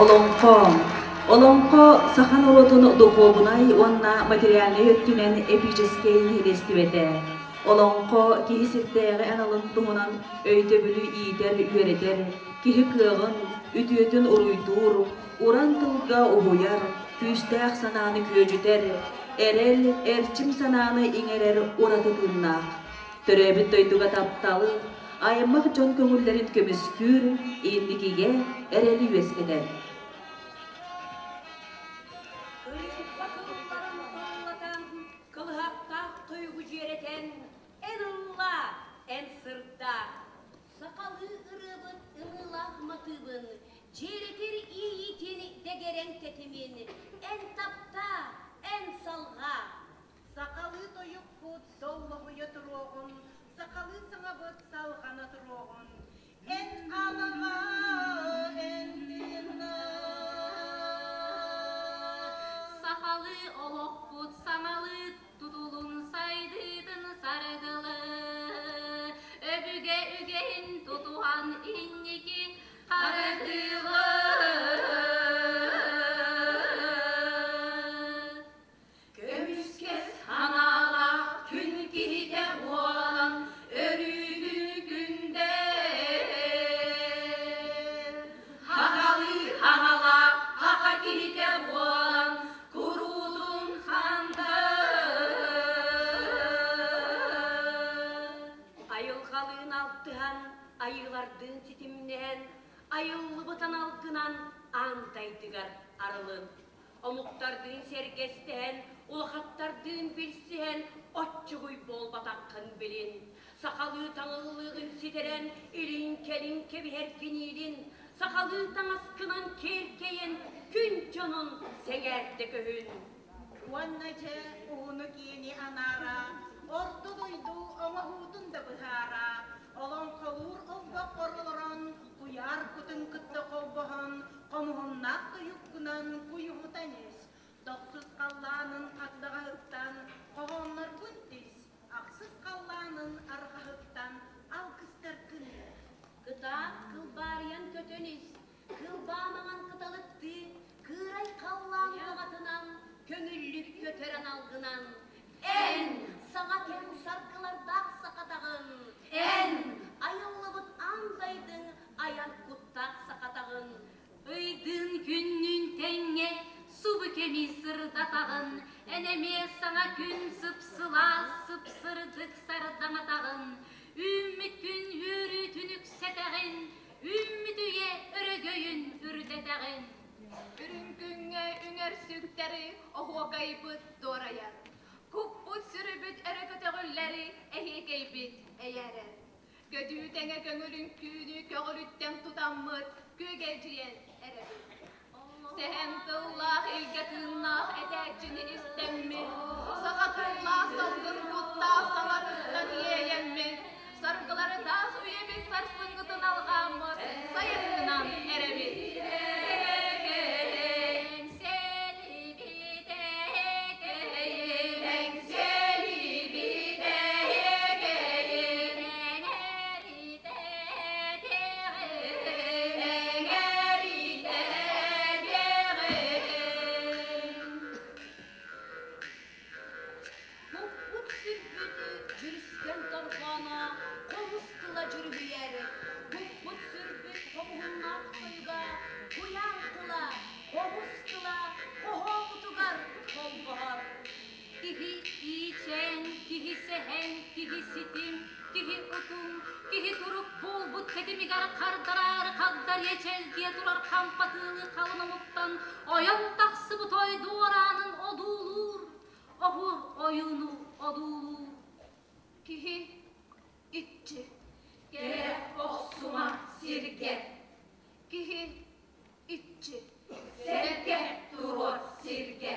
Олоҥхо. Олоҥхо саха норуотун духуобунай уонна материальнай өттүнэн эпическэй нэһилиэстибэтэ. Олоҥхо киһи сирдээҕи аналын туһунан өйдөбүлү иитэр-үөрэтэр, киһи кыаҕын, үтүөтүн уруйдуур, уран тылга уһуйар, күүстээх санааны күөдьүтэр, эрэл, эрчим санааны иҥэрэр ураты тыыннаах. Төрөөбүт дойдуга тапталы, аймах дьон көҥүллэрин көмүскүүр, инникигэ эрэли үөскэтэр. Кырыымпа кылларын тыллатан, кылыһахтаах тойугу дьиэрэтэн, эн ылла, эн сырда. Сахалыы ырыабыт ымыылаах матыыбын, дьиэрэтэр иэйиитин дэгэрэҥ тэтимин, эн таптаа, эн салҕаа. Сахалыы тойукпут доллоһуйа туруоҕун, сахалыы саҥабыт салҕана туруоҕун. Эн анаҕа, эн тыына. Сахалыы олохпут саҥалыы тутулун сайдыытын саргылы өбүгэ үгэһин тутуһан инники харытыылы. Көмүскэс санаалаах күн киһитэ буолан өрүүтүн күндэ. Хахалыы хаҥалаах хаха киһитэ буолан куруутун ханды. Айылҕалыын алтыһан, айыылардыын ситимнэһэн, айыллыбыт аналгынан аан дайдыгар арылын. Омуктардыын сэргэстэһэн, улахаттардыын билсиһэн, оччугуй буолбатаххын билин. Сахалыы таҥыллыыгын ситэрэн, илин-кэлин кэбиһэргин иилин, сахалыы таҥаскынан киэркэйэн, күн дьонун сэҥээрдэ көһүн. Уонна дьэ уһуну-киэни анаара, орто дойду оҥоһуутун да быһаара, олоҥхолуур олбоххор олорон, куйаар кутун кытта холбоһон, хомуһуннаах тойуккунан куйуһутан ис, дохсус халлаанын хагдаҕаһыттан хоһоонноргун тис, ахсыс халлаанын арҕаһыттан алгыстаргын ыыт. Кытаат кылбаарыйан көтөн ис, кылбаа маҥан кыталыктыы, кыырай халлаан улаҕатынан, көҥүллүк көтөр аналгынан. Эн саҥа кэм саргылардаах сахатаҕын, эн айыллыбыт аан дайдыҥ айар куттаах сахатаҕын. Ыйдыын күннүүн тэҥҥэ субу кэми сырдатаҕын, эн эмиэ саҥа күн сып-сылаас, сып-сырдык сардаҥатаҕын, үүммүт күн үөрүүтүн үксэтэҕин, үүммүт үйэ өрөгөйүн үрдэтэҕин. Үрүҥ күҥҥэ үҥэр сүктэри оһуокайбыт дуорайар. Куппут сүрүбүт өрө көтөҕүллэри эһиэкэйбит эйээрэр. Көтүү тэҥэ көҥүл үҥкүүнү көҕүлүттэн тутаммыт күөгэлдьийэн эрэбит. Сэһэн тыллаах, илгэ тыыннаах этээччини истэммит, саха тыллаах салгын куттаах саҥатыттан иэйэммит, саргылардаах үйэбит сарсыҥҥытын алҕааммыт сайынынан эрэбит. Куппут сүрбүтү дьүрүскэн дорҕооно хомус тыла дьүрүһүйэр, куппут сүрбүт хомуһуннаах тойуга куйаар тыла, хомус тыла хоһообутугар холбоһор. Киһи иичээн, киһи сэһэн, киһи ситим, киһи утум, киһи турук буолбут тэтимигэр хардараары хагдарыйа чэлгийэ турар хампатыылыы халын омуктан ойон тахсыбыт ой дуораанын одуулуур, оһуор ойууну одуулуур. Киһи иччи. Кэрэ охсума сиргэ. Киһи иччи. Сэргэ туруор сиргэ.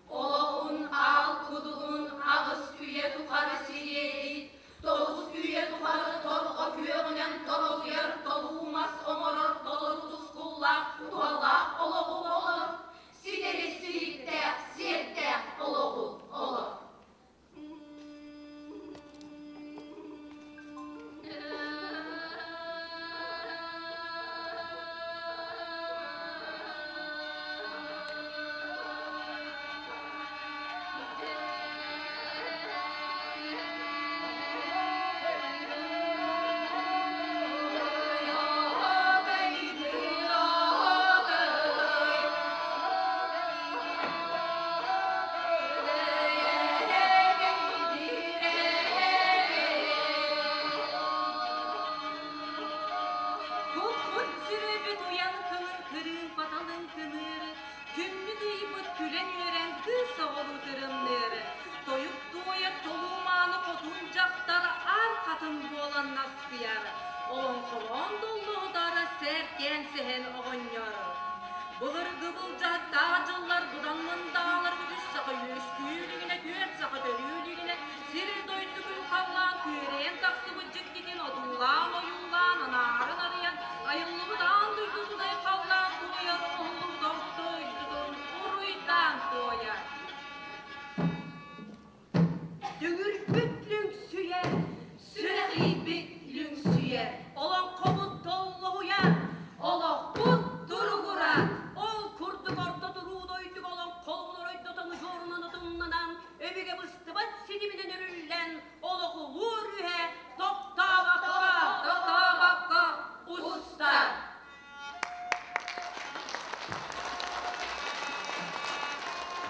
Олоҕун аал кудуһун аҕыс үйэ тухары сириэдий, тоҕус үйэ тухары торҕо күөҕүнэн торолуйар толуу мас оҥорор толору тускуллаах туһалаах олоҕу олор.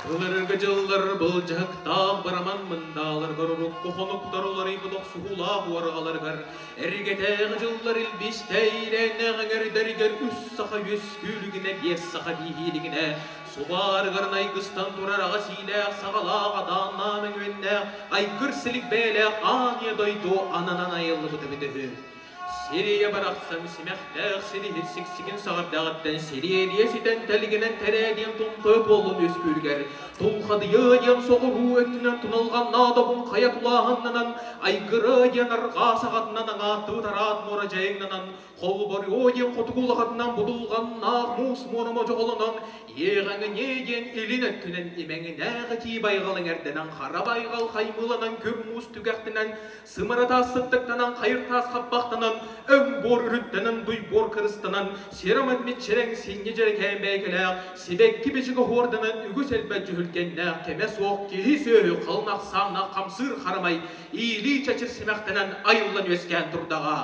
Былыргы дьыллар былдьаһыктаах быраман мындааларыгар урукку хонуктар уларыйбыт охсуһуулаах уорҕаларыгар эргэтээҕи дьыллар илбистэйрээннээх эҥэрдэригэр үс саха үөскүүлүгүнэ биэс саха бииһиилигинэ субаарыгар айгыстан турар аҕа сиилээх саҕалаах атааннаан өҥүөннээх айгыр силик бэйэлээх аан ийэ дойду ананан айыллыбыт эбит үһү. Сирийэ барахсан симэхтээх сириһит сиксигин саҕардаҕыттан сириэдийэ ситэн тэлгэнэн тэрээдиэн томтойо буоллун үөскүүрүгэр тулхадыйа диэн соҕуруу өттүнэн туналҕаннаа добун хайа тулааһыннанан айгыра диэн арҕаа саҕатынан аҥааттыбыт араат муора дьайыҥнанан Холборуо диэн хотугу улахатынан будулҕаннаах муус муора модьоҕолонон, иэҕэҥиниэ диэн илин өттүнэн имэҥинээх итии байҕал эҥэрдэнэн хара байҕал хаймыыланан күр муус түгэхтэнэн, сымара таас сыттыктанан хайыр таас хаппахтанан, өҥ буор үрүттэнэн дуй буор кырыстанан, сирамат миччирэҥ синньи дьэрэкээн бэйэкэлээх, сибэкки бичигэ оһуорданан үгүс элбэх дьүһүлгэннээх кэмэ суох киһи-сүөһү халын ахсааннаах хамсыыр харамай иилии чэчир симэхтэнэн айыллан үөскээн турдаҕа.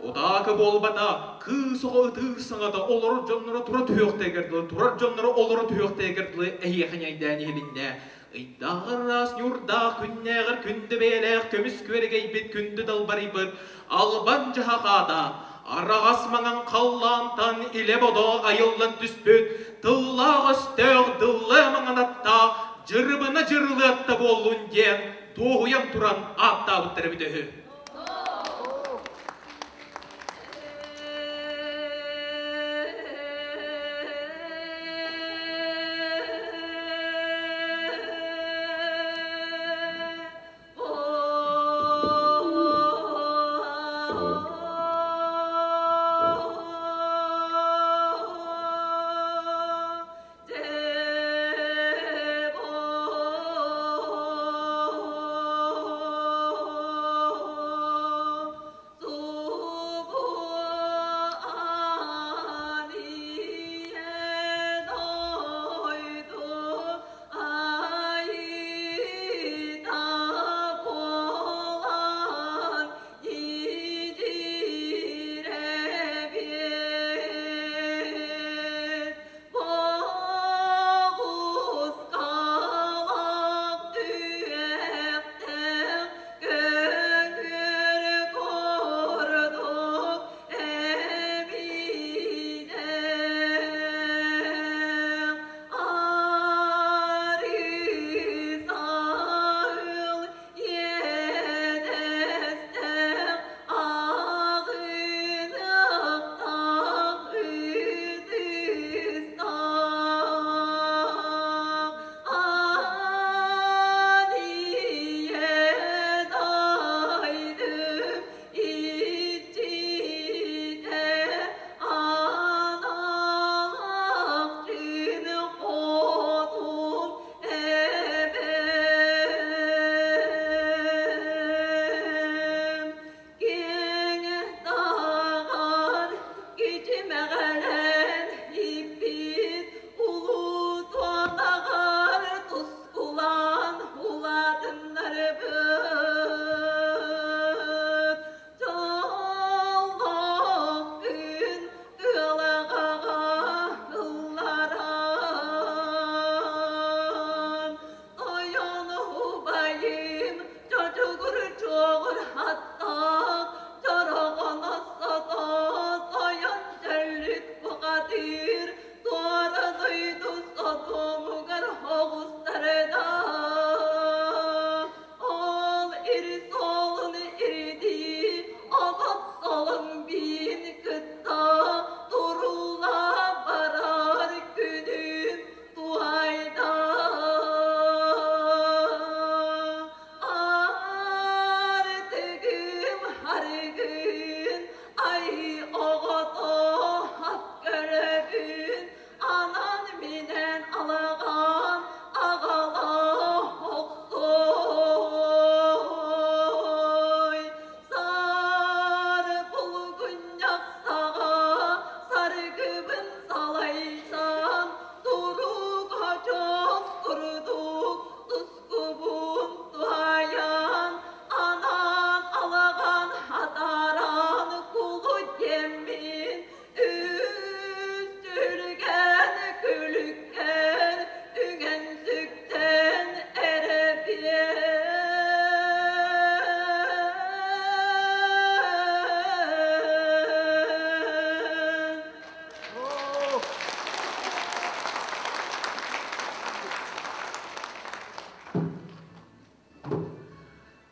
Утаакы буолбата, кыыс оҕо ытыыр саҥата олорор дьонноро тура түһүөхтэригэр дылы, турар дьонноро олоро түһүөхтэригэр дылы эһиэхэ ньайдаан иһилиннэ. Ыйдааҕар ыраас ньуурдаах, күннээҕэр күндү бэйэлээх көмүс күөрэгэйбит күндү далбарыйбыт албан дьаһах аата, араҕас маҥан халлаантан илэ-бодо айыллан түспүт тыллаах-өстөөх дылла маҥан аттаах дьырыбына дьырылыатта буоллун диэн дуоһуйан туран ааттаабыттар эбит үһү.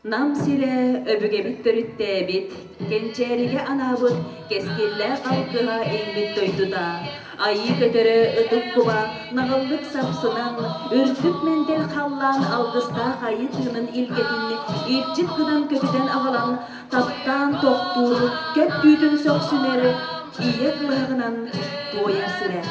Нам сирэ өбүгэбит төрүттээбит, кэнчээригэ анаабыт кэскиллээх алгыһа иҥмит дойдута. Айыы көтөрө ытык куба наҕыллык сапсынан, үрдүк мэндэл халлаан алгыстаах айыы тыынын илгэтин илдьит гынан көтүтэн аҕалан, таптаан тохтуур, көп түүтүн сөхсүнэр ийэ кылыһаҕынан туойар сирэ.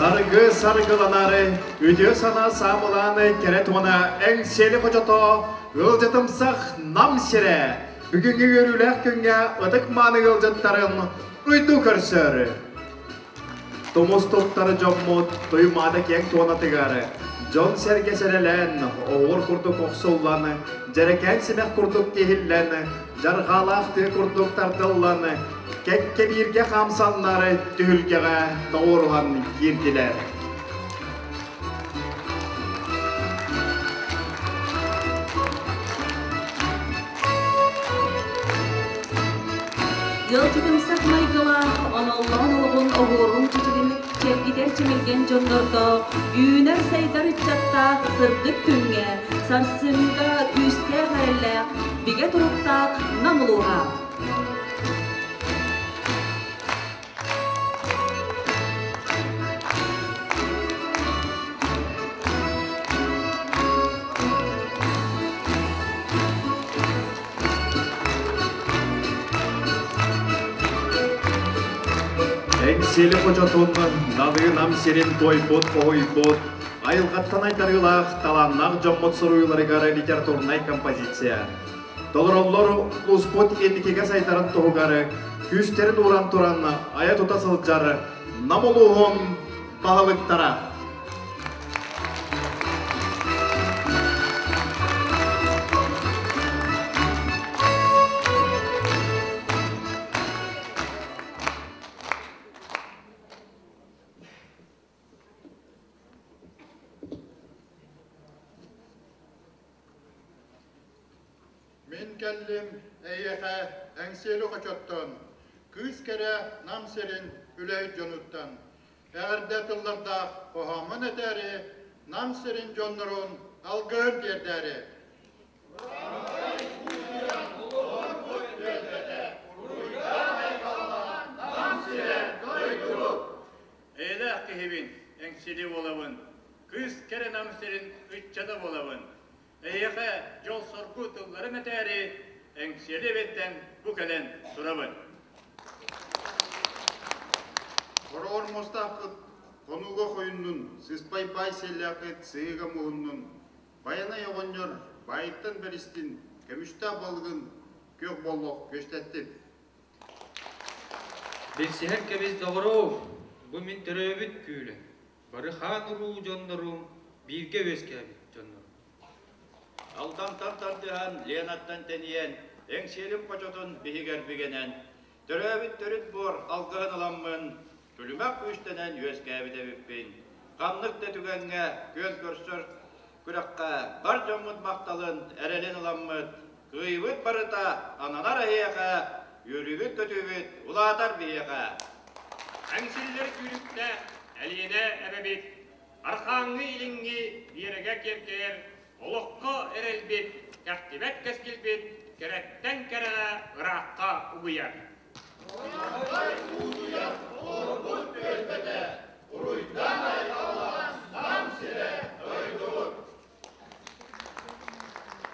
Саргы саргыланары, үтүө санаа саамылааны кэрэ туона эҥсиэли хочото, ыалдьытымсах нам сирэ. Бүгүҥҥү үөрүүлээх күҥҥэ ытык мааны ыалдьыттарын уйду көрсөр. Тумус туттар дьоммут Туймаада киэҥ туонатыгар дьон-сэргэ сэрэлээн, оҕур курдук охсуллан, дьэрэкээн симэх курдук тиһиллэн, дьарҕаалаах тыа курдук тардыллан, кэккэ бииргэ хаамсаннар түһүлгэҕэ тоҕуоруһан киирдилэр. Ыалдьытымсах майгылаах, оноллоон олоҕун оһуорун чэчирин чэлгитэр чэмэлгэн дьоннордоох, үүнэр-сайдар ыччаттаах сырдык күҥҥэ, сарсыҥҥа күүстээх эрэллээх, бигэ туруктаах Нам улууһа. Эҥсиэли хочотун налыы нам сирин туойбут, хоһуйбут, айылҕаттан айдарыылаах, талааннаах дьоммут суруйууларыгар литературнай композиция. Толороллор улууспут инникигэ сайдарын туһугар күүстэрин ууран туран айа-тута сылдьар Нам улууһун баһылыктара. Мин кэллим эйиэхэ Эҥсиэли хочоттон, кыыс кэрэ Нам сирин үлэһит дьонуттан. Эҕэрдэ тыллардаах хоһооммун этээри, Нам сирин дьоннорун алгыһын тиэрдээри. Эйэлээх киһибин, Эҥсиэли буолабын, кыыс кэрэ Нам сирин ыччата буолабын. Эйиэхэ дьол-соргу тылларым этээри, Эҥсиэли эбэттэн бу кэлэн турабын. Хороҕор муостааххыт хонууга хойуннун, сыспай баай сиэллээххит сыһыыга муһуннун, Байанай оҕонньор баайыттан бэристин, көмүстээх балыгын күөх боллох күөстэттин. Билсиһэн кэбис доҕорум, бу мин төрөөбүт күүлэм, бары хаан уруу дьоннорум, бииргэ үөскээбит дьоннорум. Алдантан тардыһан, Ленаттан тэнийэн, Эҥсиэлим хочотун биһигэр бигэнэн, төрөөбүт төрүт буор алгыһын ыламмын, күлүмэх күүстэнэн үөскээбит эбиппин. Ханнык да түгэҥҥэ күөн көрсөр күрэххэ бар дьоммут махталын, эрэлин ыламмыт, кыайбыт барыта ананар эһиэхэ, үөрүүбүт-көтүүбүт улаатар биһиэхэ. Эҥсиллэр сүүрүктээх Элиэнэ эбэбит арҕааҥҥы илиҥҥи биэрэгэ киэркэйэр олоххо эрэлбит, кэхтибэт кэскилбит кэрэттэн кэрэҕэ ыраахха угуйар. Уутуйар олорбут түөлбэтэ, уруйдан айхаллан Нам сирэ дойдубут!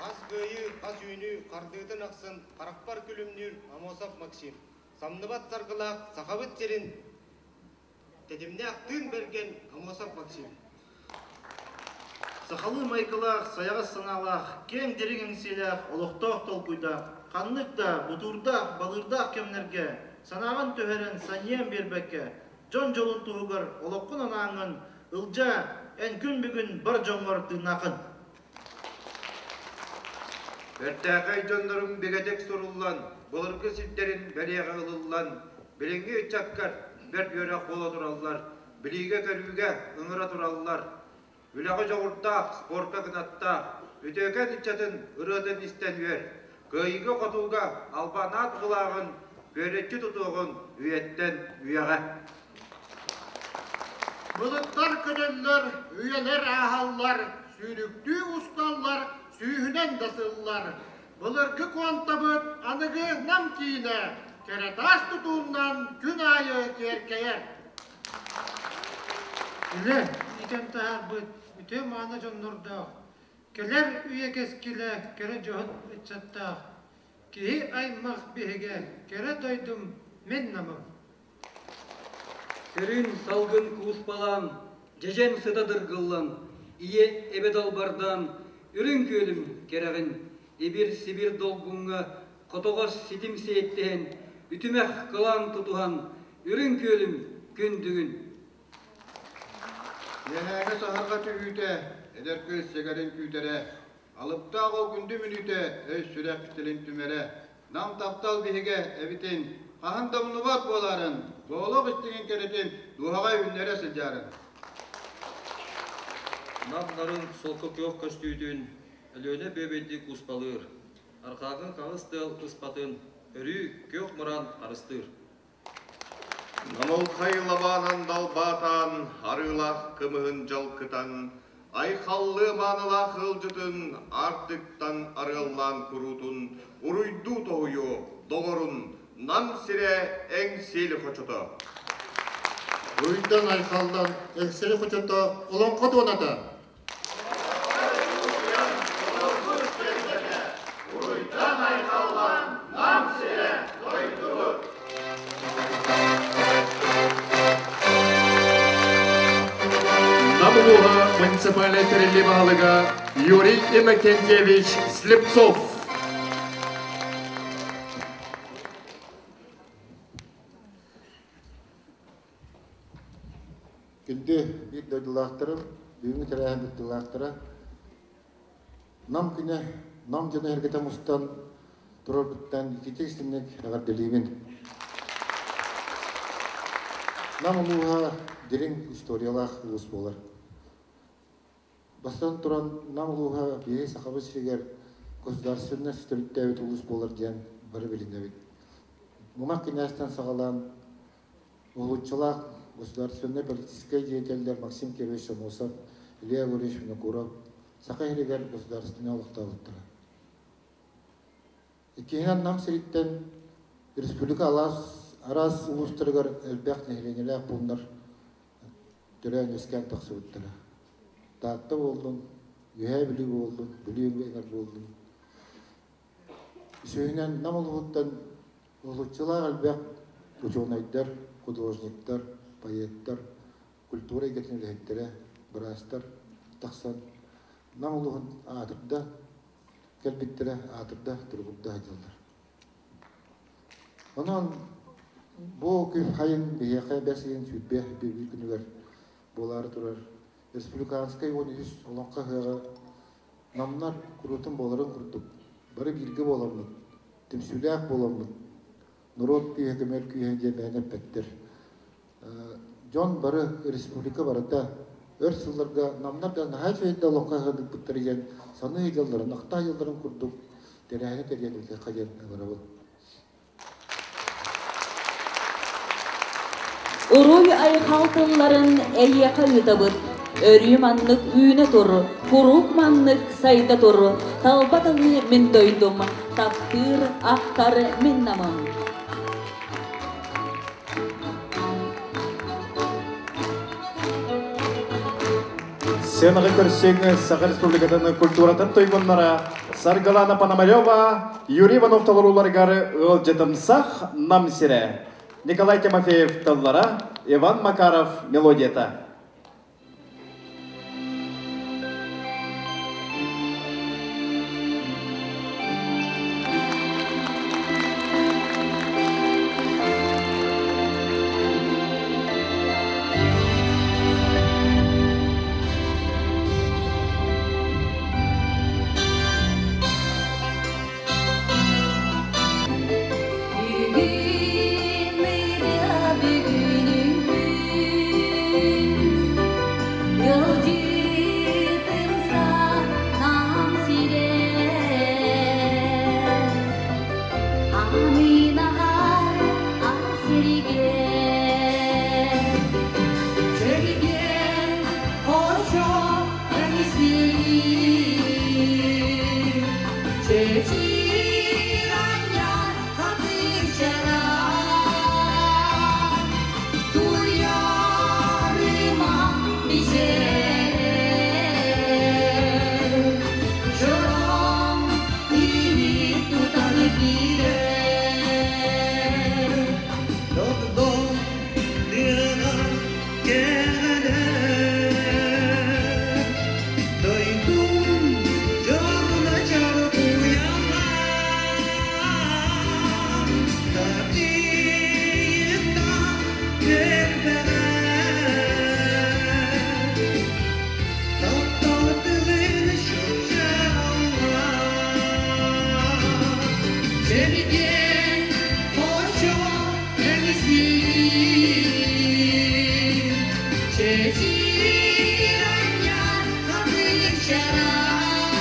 Хас кыайыы, хас үүнүү хардыытын ахсын харахпар күлүмнүүр Амосов Максим. Самныбат саргылаах Сахабыт сирин тэтимнээх тыын бэргэн Амосов Максим. Сахалыы майгылаах, сайаҕас санаалаах, киэҥ дириҥ эҥсиэлээх, олохтоох толкуйдаах, ханнык да бутуурдаах, балыырдаах кэмнэргэ санааҕын түһэрэн, санньыйан биэрбэккэ, дьон дьолун туһугар олоххун анааҥҥын ылдьаа, эн күн бүгүн бар дьоҥҥор тыыннааххын. Бэртээхэй дьоннорум бигэтик суруллан, былыргы сирдэрин бэлиэҕэ ылыллан, билиҥҥи ыччаккар бэрт үөрэх буола тураллар, билиигэ-көрүүгэ ыҥыра тураллар. Үлэҕэ дьоҕурдаах, спорка кынаттаах, үтүөкэн ыччатын ырыатын истэн үөр, кыайыыга-хотууга албанаат былааҕын күөрэччи тутуоҕун үйэттэн үйэҕэ. Былыттар көтөллөр, үйэлэр ааһаллар, сүүрүктүү усталлар, сүүһүнэн да сыллар. Былыргы куонтабыт аныгы Нам киинэ кэрэ таас тутуунан күн аайы киэркэйэр. Үлэ иитэн таһаарбыт үтүө-мааны дьоннордоох, кэлэр үйэ кэскилэ кэрэ дьоһун ыччаттаах, киһи аймах биһигэ кэрэ дойдум мин Намым. Сүрүн салгын кууспалаан, дьэдьэн сыта дыргыллан, ийэ эбэ далбардаан, үрүҥ күөлүм кэрэҕин, ибир-сибир долгуҥҥа хотоҕос ситим сиэттэһэн, үтүмэх кылаан тутуһан, үрүҥ күөлүм күндүгүн. Үөһээҥи саһарҕа түһүүтэ, эдэр кыыс сэгэрин күүтэрэ, алыптаах ол күндү мүнүүтэ өй-сүрэх тилин түмэрэ, Нам таптал биһигэ эбитин, хаһан да умнубат буоларын, олох истиҥин кэрэтин дууһаҕа үүннэрэ сылдьарын. Нам-нарын солко күөх көстүүтүн Өлүөнэ бүөбэйдик успалыыр, арҕааҕы хаҕыс тыал ыспатын өрүү күөх мыраан харыстыыр. Намылхай лабаанан далбаатаан, арыылаах кымыһын дьалкытан, айхаллыы маанылаах ыалдьытын аартыктан арыаллаан куруутун уруйдуу тоһуйуо доҕорун Нам сирэ Эҥсиэли хочото. Уруйдан айхаллан Эҥсиэли хочото олоҥхо туоната. Уруйдан айхаллан Нам сирэ дойдубут! Нам улууһа муниципальнай тэриллии баһылыга Юрий Иннокентьевич Слепцов. Күндү биир дойдулаахтарым, бүгүҥҥү тэрээһин кыттыылаахтара, Нам күнэ, Нам дьоно эһэргэтэ мустан турарбыттан ититик истиҥник эҕэрдэлиибин. Нам улууһа дириҥ историялаах улуус буолар. Бастатан туран, Нам улууһа биһиги Сахабыт сиригэр государственнай төрүттээбит улуус буолар диэн бары билинэбит. Мымах кинээстэн саҕалаан Уһулуччулаах государственнай политическай деятеллэр Максим Кирович Сомосов, Илья Егорович Винокуров Саха сиригэр государственнай олохтообуттара. Иккиһинэн Нам сириттэн республика алаас араас улуустарыгар элбэх нэһилиэнньэлээх пууннар төрөөн-үөскээн тахсыбыттара. Таатта буоллун, Үөһээ Бүлүү буоллун, Бүлүү эҥэр буоллун. Үсүһүнэн Нам улууһуттан Уһулуччулаах элбэх учуонайдар, художниктар, поэттар, культура эйгэтин үлэһиттэрэ, быраастар тахсан Нам улууһун аатырда кэлбиттэрэ, аатырда туругурда сылдьаллар. Онон Бу күн хайын биһиэхэ бэс ыйын 21 күнүгэр буолаары турар республиканскай 13 олоҥхо ыһыаҕа намнар куруутун буоларын курдук бары бииргэ буоламмыт, түмсүүлээх буоламмыт, норуот күүһэ көмөр күүһэ диэн мээнэ эппэттэр. Дьон бары республика барыта өр сылларга намнар да наһаа үчүгэй да олоҥхо ыһыаҕын ыыппыттар диэн саныы дьылларын, ахтаа дьылларын курдук тэрээһини тэрийэн ыытыахха диэн ыҥырабын. Уруй айхал тылларын эйиэхэ ыытабыт. Өрүү маннык үүнэ тур, куруук маннык сайда тур, талба талыы мин дойдум, таптыыр, ахтар мин намым. Сценаҕа көрсүҥ Саха Республикатын культуратын туйгуннара Саргылана Пономарева, Юрий Иванов толорууларыгар ыалдьытымсах Нам сирэ. Николай Тимофеев тыллара, Иван Макаров мелодията. Бүгүн ырыа бүгүнүммүн Ыалдьытым санаам сирэ Амынаҕар сиргэ Чэгиэн хочо эмисин Чэчир анньар хатырчара Туйарыма мичээр Чороҥ иһит тутан киирэр Догдон тыаҕа кэҕэлэр, Дойдум дьоруна чоргуйаллар, Татыйыкта көрбөҕөр, Таптал тылын шыршаллар. Чэбидиэн хочо эмисин, Чэчир анньар хатыр чараҥ,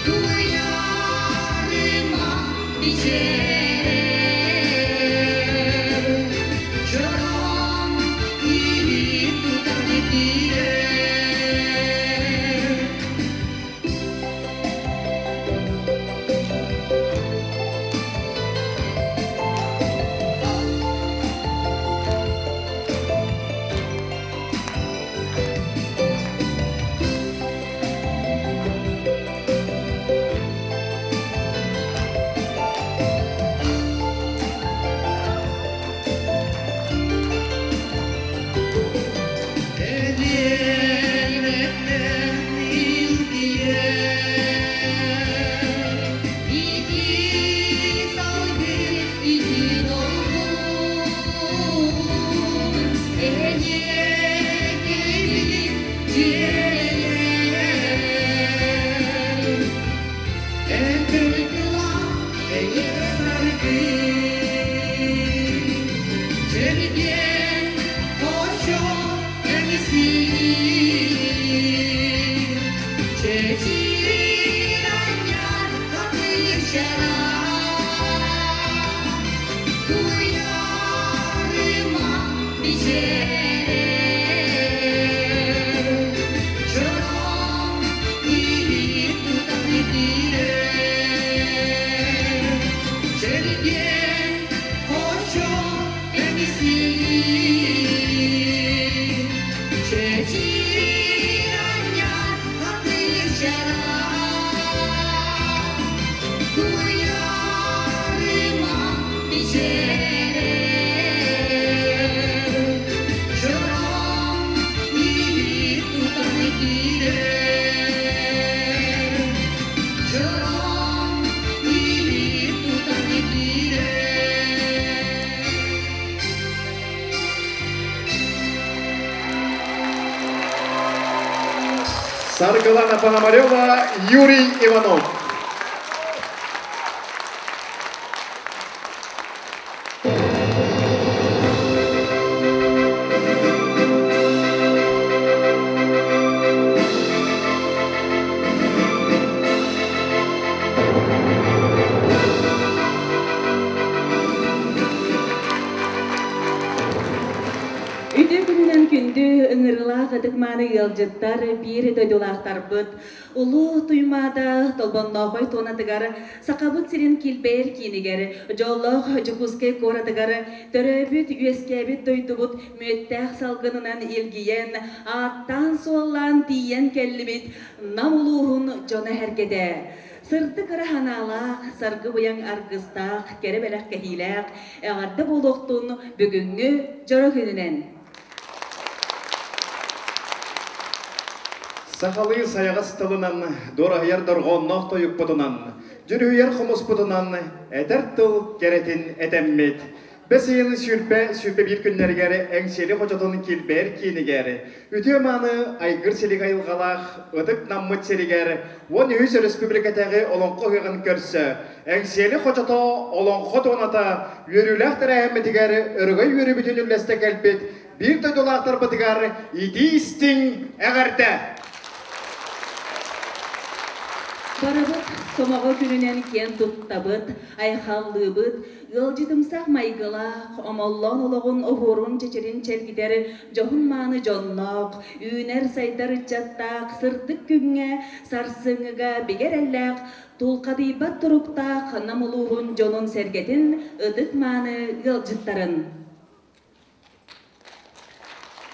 Туйарыма мичээр, Чороҥ иһит тутан киирэр. Элиэнэттэн илгийэр, Ити салгын ити долгун, Эйиэкэйбин дьиэлэр. Этэр тыла эйэ саргы, Чэбидиэн хочо эмисин, Чэчир анньар хатыр чараҥ, Туйарыма мичээр, Чороҥ иһит тутан киирэр. Чэбидиэн хочо эмисин, Чэчир анньар хатыр чараҥ, Туйарыма мичээр, Чороҥ иһит тутан киирэр. Чороҥ иһит тутан киирэр. Саргылана Пономарева, Юрий Иванов. Үтүө күнүнэн күндү ыҥырыылаах ытык-мааны ыалдьыттар, биир дойдулаахтарбыт, Улуу Туймаада Толбонноохой туонатыгар, Сахабыт сирин килбэйэр киинигэр, дьоллоох Дьокуускай куоратыгар төрөөбүт-үөскээбит дойдубут мүөттээх салгынынан илгийэн, ааттаан-суоллаан тиийэн кэллибит Нам улууһун дьоно-сэргэтэ. Сырдык ыра санаалаах, саргы-быйаҥ аргыстаах, кэрэ бэлэх кэһиилээх, эҕэрдэ буолуохтун бүгүҥҥү дьоро күнүнэн! Сахалыы сайаҕас тылынан, дуораһыйар дорҕоонноох тойукпутунан, дьүрүһүйэр хомуспутунан этэр тыл кэрэтин этэммит, Бэс ыйын 21 күннэригэр Эҥсиэли хочотун килбэйэр киинигэр үтүө-мааны айгыр силик айылҕалаах ытык Наммыт сиригэр 13 өрөспүүбүлүкэтээҕи Олоҥхо ыһыаҕын көрсө Эҥсиэли хочото Олоҥхо туоната үөрүүлээх тэрээһиммитигэр өрөгөй үөрүүбүтүн үллэстэ кэлбит биир дойдулаахтарбытыгар итии-истиҥ эҕэрдэ! Барыбыт сомоҕо күнүнэн киэн туттабыт, айхаллыыбыт, ыалдьытымсах майгылаах, омоллоон олоҕун оһуорун-чэчирин чэлгитэр дьоһун-мааны дьонноох, үүнэр-сайдар ыччаттаах, сырдык күҥҥэ, сарсыҥҥыга бигэ эрэллээх, тулхадыйбат туруктаах Нам улууһун дьонун-сэргэтин ытык-мааны ыалдьыттарын.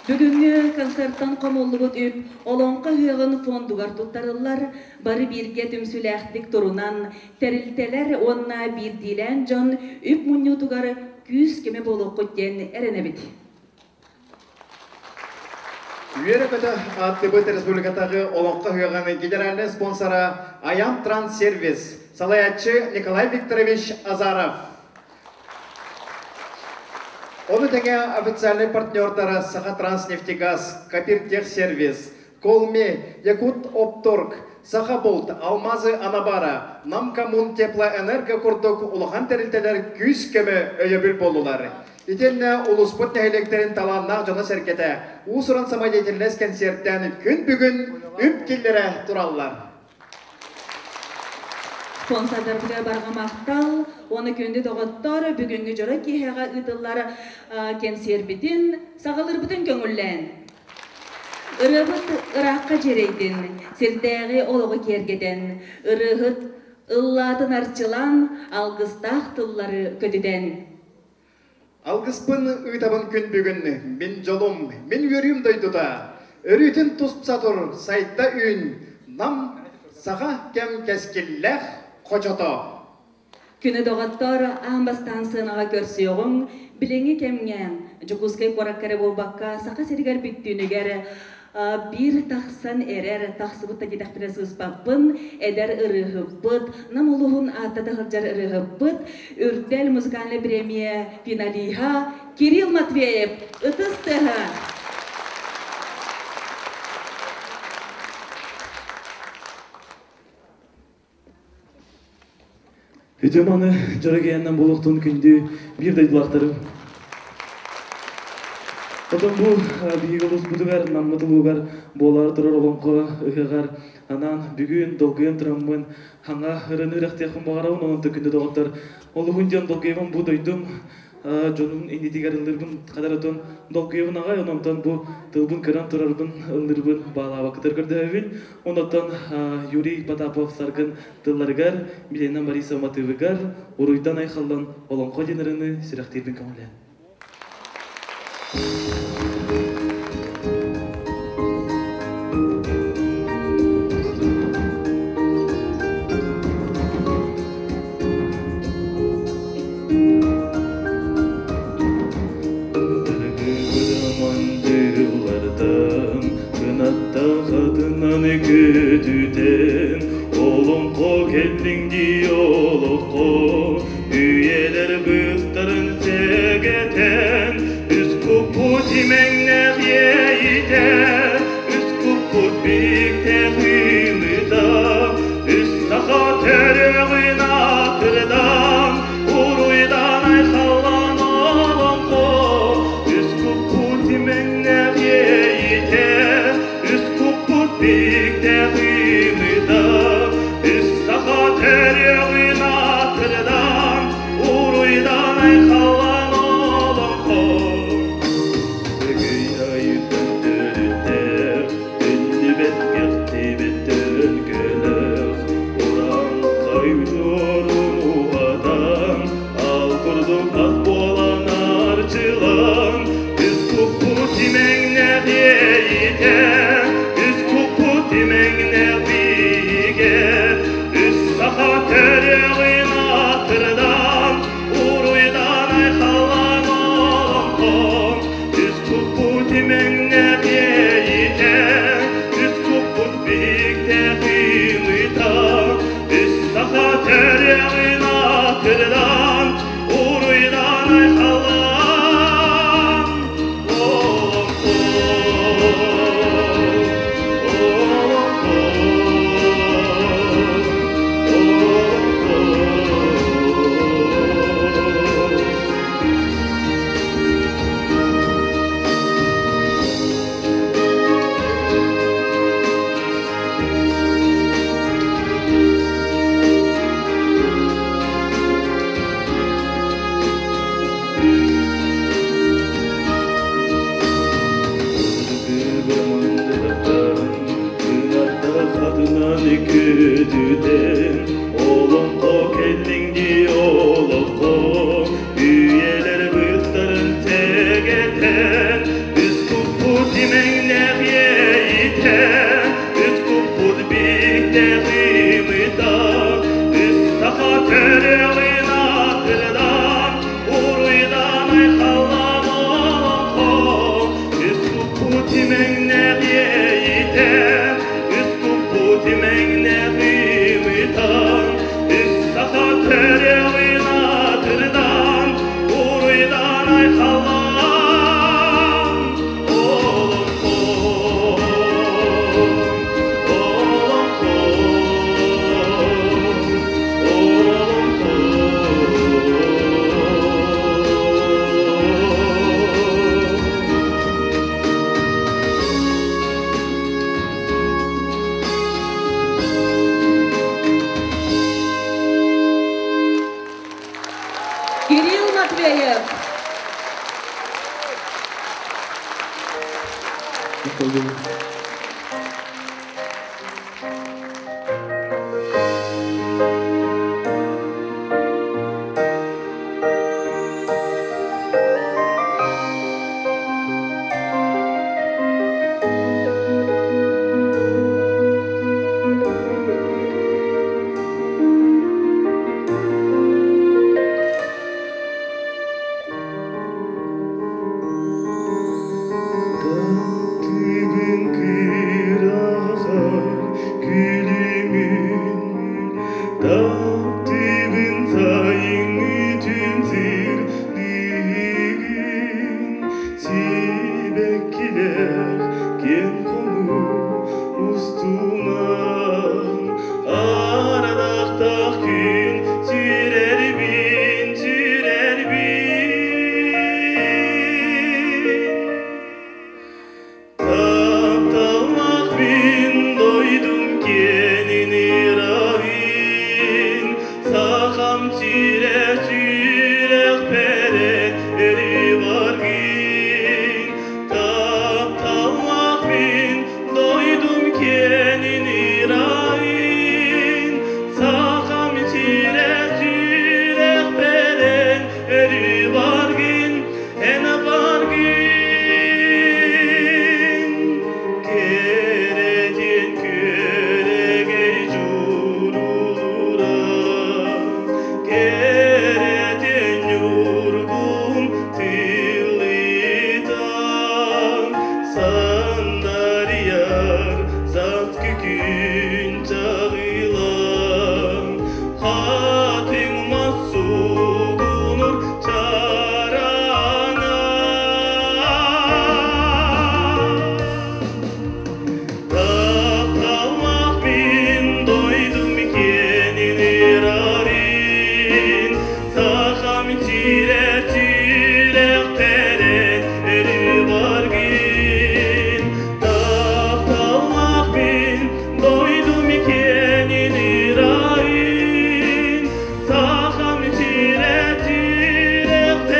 Бүгүҥҥү концертан хомуллубут үп Олоҥхо ыһыаҕын фондугар туттарыллар, бары бииргэ түмсүүлээхтик турунан, тэрилтэлэр уонна биирдиилээн дьон үп мунньуутугар күүс-көмө буолуоххут диэн эрэнэбит. Үөрэ-көтө ааттыыбыт республикатааҕы Олоҥхо ыһыаҕын генеральнай спонсора Аян Транссервис, салайааччы Николай Викторович Азаров. Ону тэҥэ официальнай партнердара Сахатранснефтегаз, Копиртехсервис, Колми, Якут Опторг, Сахабулт, Алмазы Анабара, Намкоммунтеплоэнерго курдук улахан тэрилтэлэр күүс-көмө өйөбүл буоллулар. Итиэннэ улууспут нэһилиэктэрин талааннаах дьоно-сэргэтэ уус-уран самодеятельность кэнсиэртээн күн бүгүн үп киллэрэ тураллар. Спонсордарбытыгар барҕа махтал уонна күндү доҕоттор, бүгүҥҥү дьоро киэһэҕэ ыытыллар кэнсиэрбитин саҕалыырбытын көҥүллээн. Ырыабыт ыраахха дьиэрэйдин, сирдээҕи олоҕу киэргэтэн, ырыаһыт ыллаатын арчылаан, алгыстаах тыллары көтүтэн. Алгыспын ыытабын күн бүгүн, мин дьолум, мин үөрүүм дойдута. Өрүүтүн туспса тур, сайда үүн, Нам саха кэм кэскиллээх хочото. Күнү доҕоттоор, аан бастаан сыанаҕа көрсүөҕүҥ, билиҥҥи кэмҥэ Дьокуускай куоракка эрэ буолбакка, Саха сиригэр бүттүүнүгэр биир тахсан эрэр, тахсыбыт да диэтэхпинэ сыыспаппын, эдэр ырыаһыппыт, Нам улууһун ааттата сылдьар ырыаһыппыт, Үрдэл музыкальнай премия финалиһа Кирилл Матвеев, ытыс тыаһа! Үтүө маны дьоро буолуохтун күндү биир дойдулаахтарым. Отон бу биһиги улууспутугар, Наммыт улуугар буолар турар олоҥхо ыһыаҕар анаан бүгүн долгуйан тураммын хаҥа ырыны үрэхтиэхпин баҕарабын, онон күндү доҕоттор, олуһун диэн долгуйабын бу дойдум дьонун иннитигэр ыллырбын хадаратон долгуйабын аҕай, ононтон бу тылбын көрөн турарбын ыллырбын баалаабаккытар көрдөһөбүн. Онотон Юрий Потапов Саргын тылларыгар, Милена Борисова матыыбыгар уруйдан айхаллан олоҥхо диэн ырыаны сүрэхтиирбин көҥүлээн. Кынаттахатынан көтүтэн Олоҥхо кэллиҥ дии олоххо Үйэлэр быттарын сэгэтэн. Төрөҕүн атырдан, уруйдан айхаллаан, Олоҥхо, олоҥхо, Кирилл Матвеев. Таптыыбын кыраһар күлүмүн, Таптыыбын сайыҥҥы түн сирдиигин, Сибэккилээх киэҥ хонуу устунан Арадахтаах күн сүүрэрбин, сүүрэрбин. Тапталлаах мин дойдум киэнин ыраҕын, Сахам сирэ сүрэхпэр эри баргын. Тапталлаах мин дойдум киэнин ыраҕын, Сахам сирэ сүрэхпэр эри баргын, Эн баргын, кэрэтин күөрэгэй дьурулура, кэрэтин ньургун тылытан, сандарыйар сааскы күн чаҕылан, хатыҥ мас суугунур чараана. Тапталлаах мин дойдум киэнин ырарын, Сахам сирэ сүрэхтэрин өрүү баргын. Тапталлаах мин дойдум киэнин ырарын, Сахам сирэ сүрэхтэрин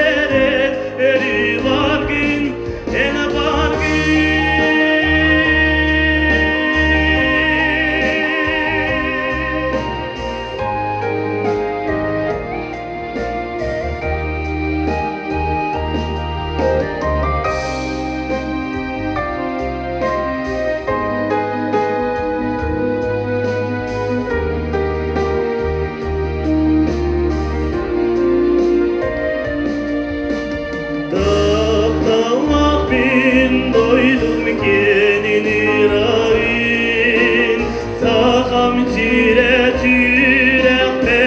өрүү баргын, Эн баргын. Тапталлаах мин дойдум киэнин ырарын, Сахам сирэ сүрэхпэрин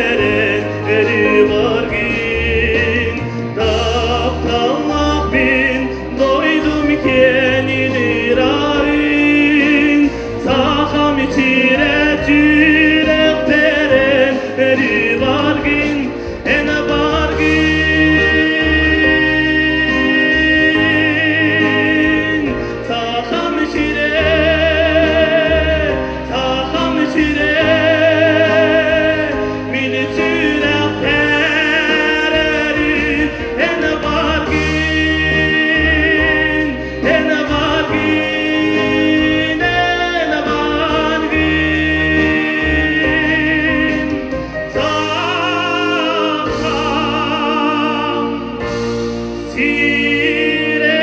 өрүү баргын. Тапталлаах мин дойдум киэнин ырарын, Сахам сирэ сүрэхпэрин өрүү баргын, Эн баргын, Сахам сирэ, Сахам сирэ, мин сүрэхпэр өрүү эн баргын, эн баргын, эн баргын. Сахам сирэ.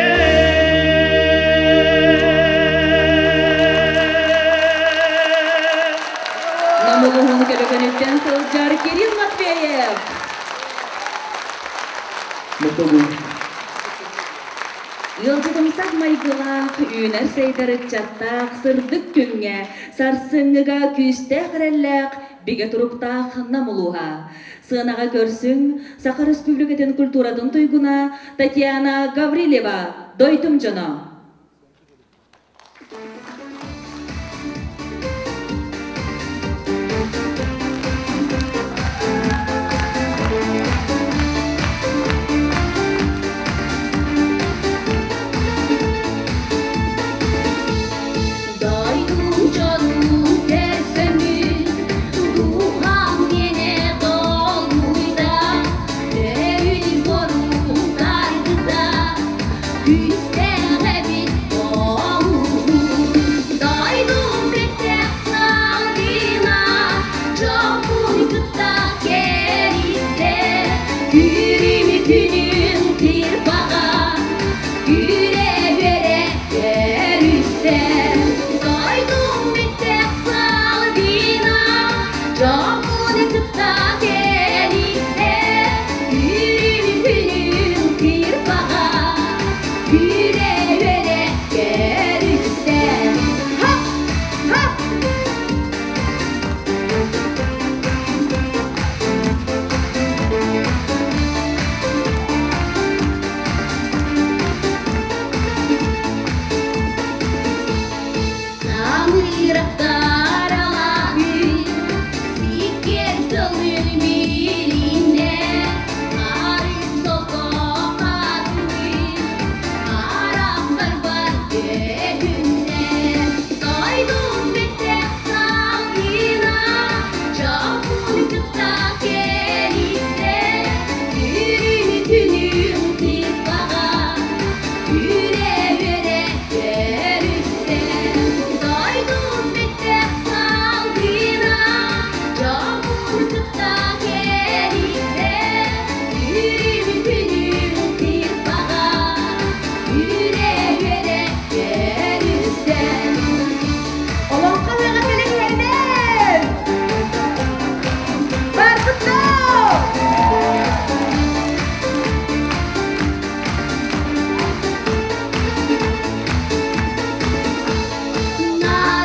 Нам улууһун Көбөкөнүттэн сылдьар Кирилл Матвеев. Ыалдьытымсах майгылаах, үүнэр сайдар ыччаттаах, сырдык күҥҥэ, сарсыҥҥыга күүстээх эрэллээх бигэ туруктаах Нам улууһа. Сыанаҕа көрсүҥ Саха Республикатын культуратын туйгуна Татьяна Гаврильева, дойдум дьоно! Дойдум дьонун көрсөммүн, дууһам миэнэ долгуйда, өйүн боруутаргыта, күүстээх эбит Дойдум бэттэх салгына, дьоппун кытта кэристэ, күрүм күнүн тирбаҕа, күрэ-үөрэ көрүстэ. Дойдум бэттэх салгына, дьоппун кытта кэристэ, күрүм күнүн тирбаҕа, күрэ-үөрэ көрүстэ. Хоп! Хоп! Самырахтар алаһын, сиккиэр тылын билиннэ, хаарыс сото хатыҥын, харахпар бар көһүннэ. Дойдум бэттэх салгына, дьоппун кытта кэристэ, күрүм күнүм тыыппаҕа, күрэ-үөрэ көрүстэ. Дойдум бэттэх салгына, дьоппун кытта кэристэ, күрүм күнүм тыыппаҕа, күрэ-үөрэ көрүстэ. Олоҥхо ыһыаҕа кэлэн иһэринэн! Барбыттау!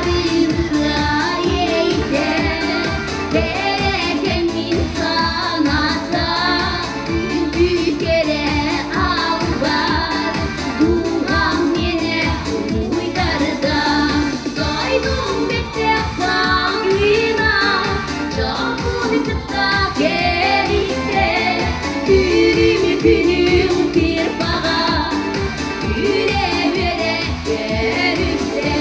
Нарыныраа эйдэ, кэрэ саната, үҥкүү кэрэ албар, дууһам миэнэ уйдарда. Дойдум бэттэх салгына, дьоппун кытта кэристэ, күрүм күнүм тирбаҕа, күрэ-үөрэ көрүстэ.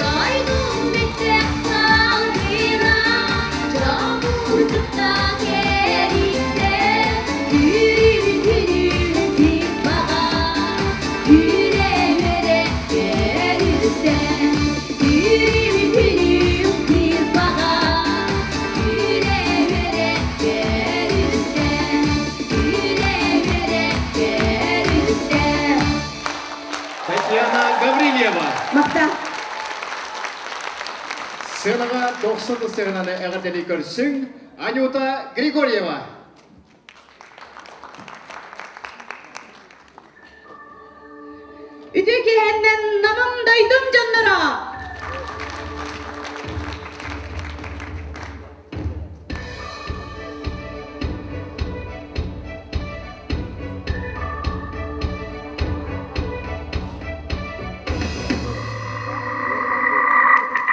Дойдум бэттэх салгына, дьоппун кытта кэристэ, күрүм күнүм тирбаҕа, күрэ-үөрэ көрүстэ. Күрүм күнүм тирбаҕа, күрэ-үөрэ көрүстэ, күрэ-үөрэ көрүстэ. Татьяна Гаврильева. Махта. Сыанаҕа дохсун ысыгынаны эҕэрдэлии көрсүҥ Анюта Григорьева. Үтүө киэһэннэн Намым дойдум дьонноро!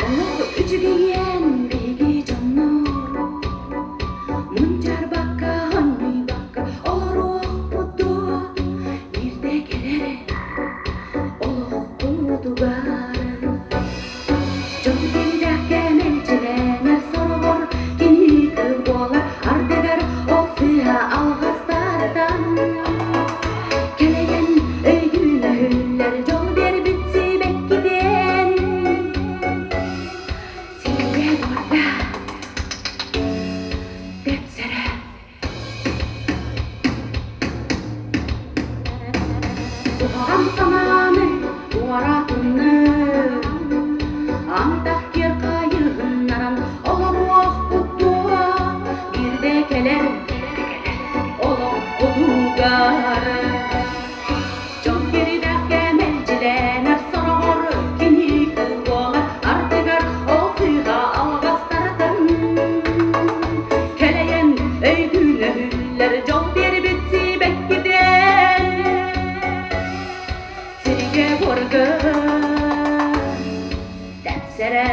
Олох үчүгэйиэн биһиги дьоннор, мунчаарбакка, хонньуйбакка олоруохпут дуо? Биирдэ кэлэр олохпутугар. Дьон киридэххэ мэлдьилэнэр сороҕор кини кыл буолар, ардыгар ол сыыһа алҕастартан. Кэлэйэн өйдүүн өһүллэр дьол биэрбит сибэккитин. Сиргэ барда тэпсэрэ. Куһаҕан санааны туоратыннын, антах киэр хайыһыннаран олоруохпут дуо? Биирдэ кэлэр олохпутугар. Дьон киридэххэ мэлдьилэнэр сороҕор кини кыл буолар, ардыгар ол сыыһа алҕастартан. өһүллэр дьол биэрбит сибэккитин сиргэ буорга тэпсэрэ.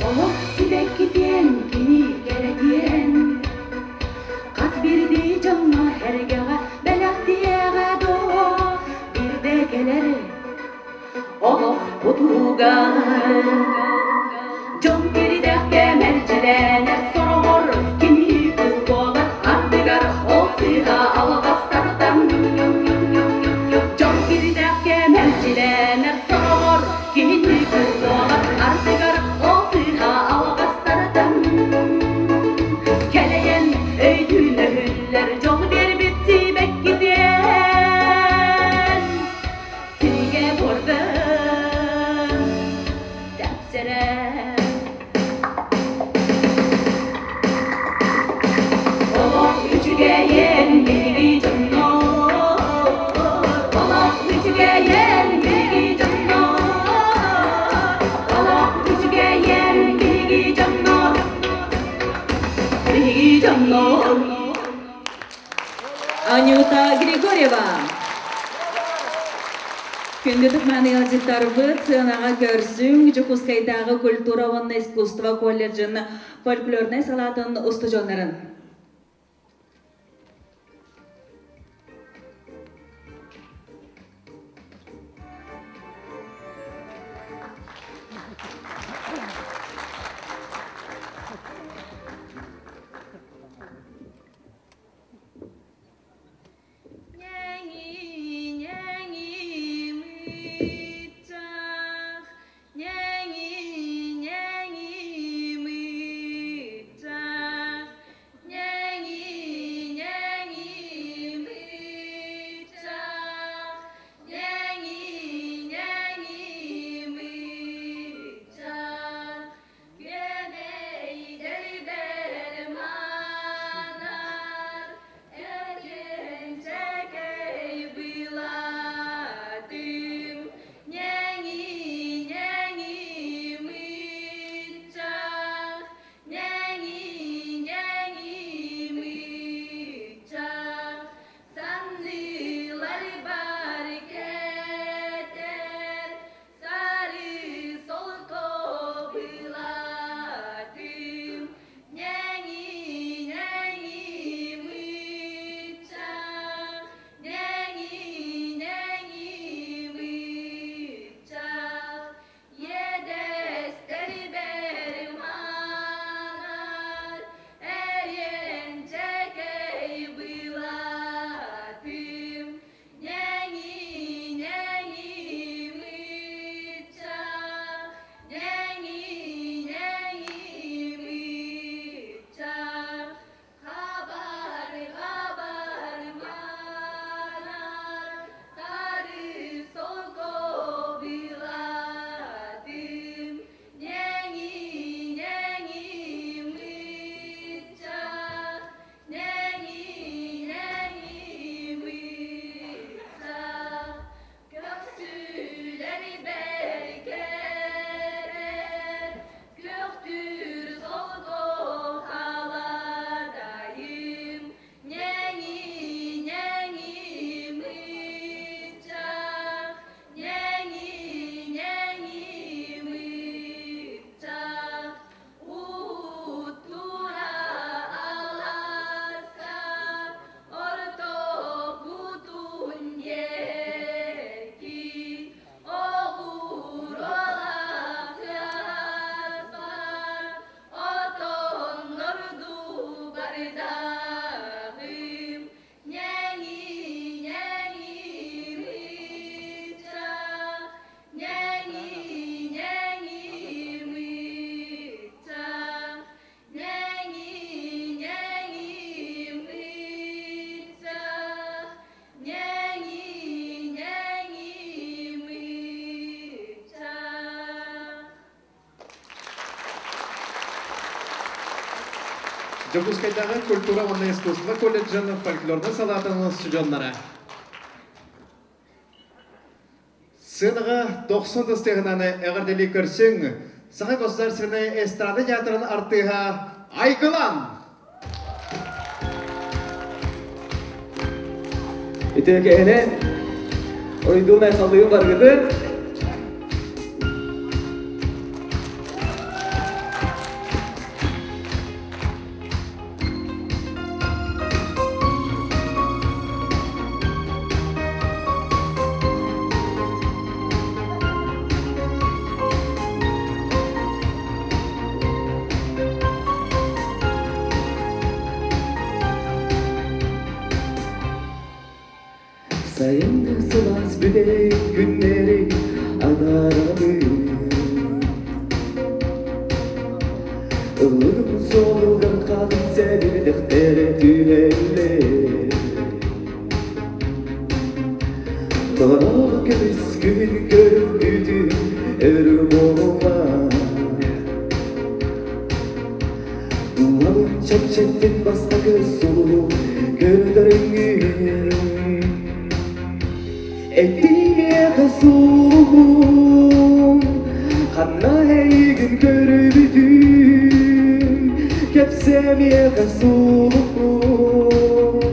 Олох сибэккитиэн кини кэрэтиэн, хас биирдии дьоҥҥо эргэҕэ бэлэхтиэҕэ дуо, биирдэ кэлэр олох кутугар. Дьон киридэххэ мэлдьилэнэр сороҕор кини кыл буолар ардыгар ол сыыһа алҕастартан. Дьон киридэххэ мэлдьилэнэр сороҕор киһини кыл буолар ардыгар ол сыыһа алҕастартан. Кэлэйэн өйдүүн өһүллэр дьол биэрбит сибэккитин сиригэ буорган тэпсэрэн. Олох үчүгэйин биһиги дьоннор, олох үчүгэйин биһиги дьоннор, олох үчүгэйин биһиги дьоннор, биһиги дьоннор. Анюта Григорьева. Күндү тукманы ыалдьыттарбыт сыанаҕа көрсүҥ Дьокуускайдааҕы культура уонна искусство колледжын фольклорнай салаатын устудьуоннарын. Дьокуускайдааҕы культура уонна искусство колледжын фольклорнай салаатын устудьуоннара. Сыанаҕа дохсун тыстыаһынан эҕэрдэлии көрсүҥ, Саха государственнай эстрада театрын артыыһа Айгылан! Үтүөкэһинэн, уйдуун айхаллыгын баргытын. Сайыҥҥы сылаас бүтэй күннэри атаарабын. Ыллыгым суолугар хатын сэбирдэхтэрэ түһэллэр. Тоҕо көмүс күн көрбүтүм өр буолла. Дууһабын чэпчэттин бастакы сулуһу көрдөрүҥҥүн. Этиэхэ суолуһун, ханна эйигин көрбүтүм, кэпсэмиэхэ суолуһун,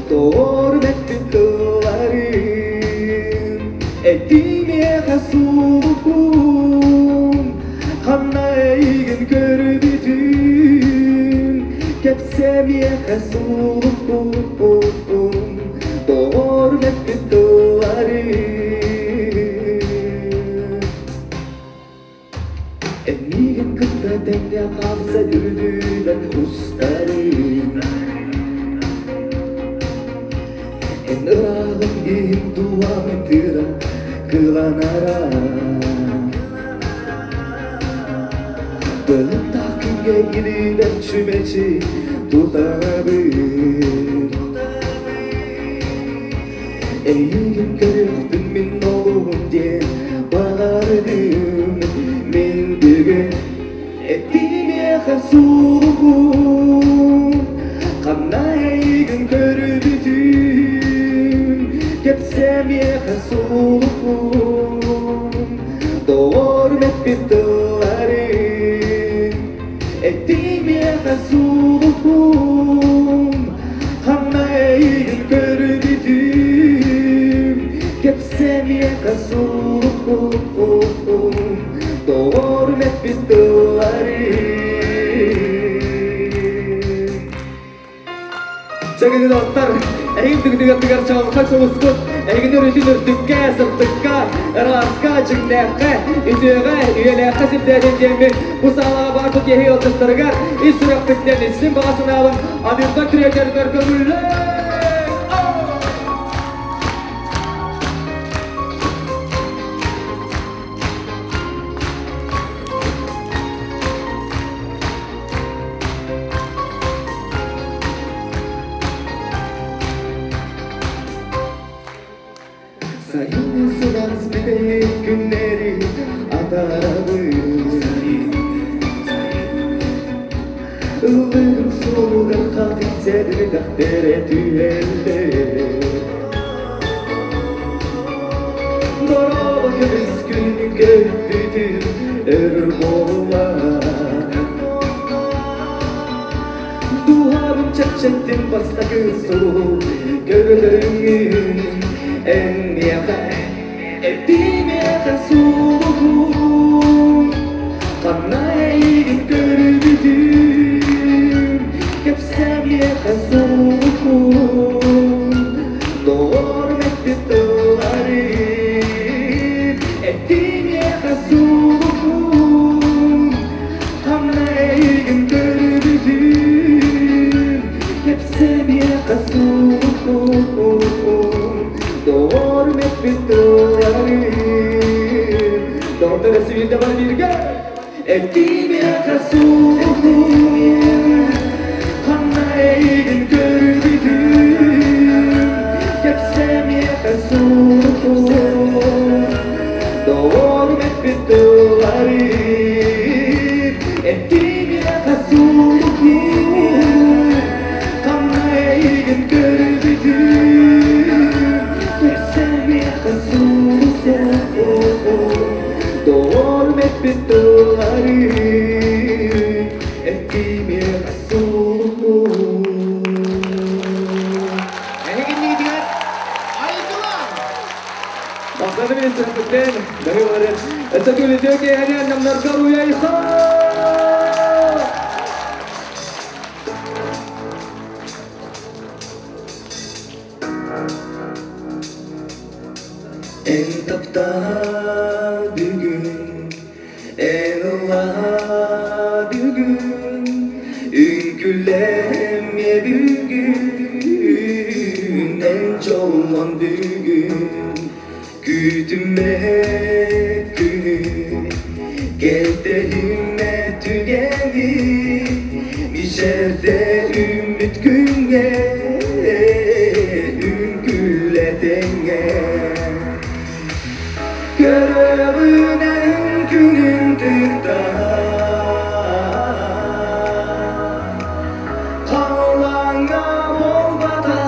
тоҕор эппит тылларым. Этиэхэ суолуһун, ханна эйигин көрбүтүм, кэпсэмиэхэ суолуһун, доҕор эппит тылларым. Эйигин кытта тэҥҥэ хаамса үрдүнэн устарым. Эн ырааҕын иһин дууһам тыыра кыланара. Былыттаах күҥҥэ илиибэр чүмэчи тутабын. Эйигин көрүөхпүн мин олуһум диэн баҕардым. Мин бүгүн этимиэхэ суолуһум, ханна эйигин көрбүтүм, кэпсэмиэхэ суолуһум, доҕорум эппит тылларым. Этимиэхэ суолуһум, ханна эйигин көрбүтүм, кэпсэмиэхэ суолуһум, доҕорум эппит тылларым. Чэгини доттар, эһигин түгүтүгэр чаҕылхай сулускут, эһигини өрүтүн үрдүккэ, сырдыкка, ырааска, дьиҥнээххэ, үтүөҕэ, үйэлээххэ сирдээтин диэммин бу саалаҕа баар бу киһи ыалдьыттарыгар ис сүрэхпиттэн истин баҕа санаабын аныырбар тириэрдэрбэр көҥүллээ! Сайыҥҥы сылаас бүтэһик күннэри атаарабын. Ыллыгым суолугар хатыҥ сэбирдэхтэрэ түһэллэр. Дорообо көмүс күн көппүтүм өр буолла. Дууһабын чэпчэттим бастакы сулуһу көрдөрүҥҥүн. Эн миэхэ, этимиэхэ сулуһун, ханна эйигин көрбүтүм, кэпсэмиэхэ сулуһун, доҕорум эппит тылларым. Этимиэхэ сулуһун, ханна эйигин көрбүтүм, кэпсэмиэхэ сулуһун, доҕорум эппит тылларым. Доҕоттор эсибиирдэ бар бииргэ! Этимиэхэ сулуһун, ханна эйигин көрбүтүм, кэпсэмиэхэ сулуһун, доҕорум эппит тылларым. Этимиэхэ сулуһун, ханна эйигин көрбүтүм, кэпсэмиэхэ сулуһун, эппит тыллары Эттимиэхэ суолу Эһигиннигитигэр Айгылан! Махтанабын министрпиттен, бары Өссө күлүтүө киэһэнэн намнарга уйайха! Эн таптаа бүгүн, эн ыллаа бүгүн, үҥкүлэммиэ бүгүн, эн дьоллон бүгүн, күүтүмэ күнү, кэлтэһимэ түгэни, мичээрдэ үүммүт күҥҥэ, үҥкүүлэ тэҥҥэ. Көрөбүнэн күнүн тыкта Халлааҥҥа буолбата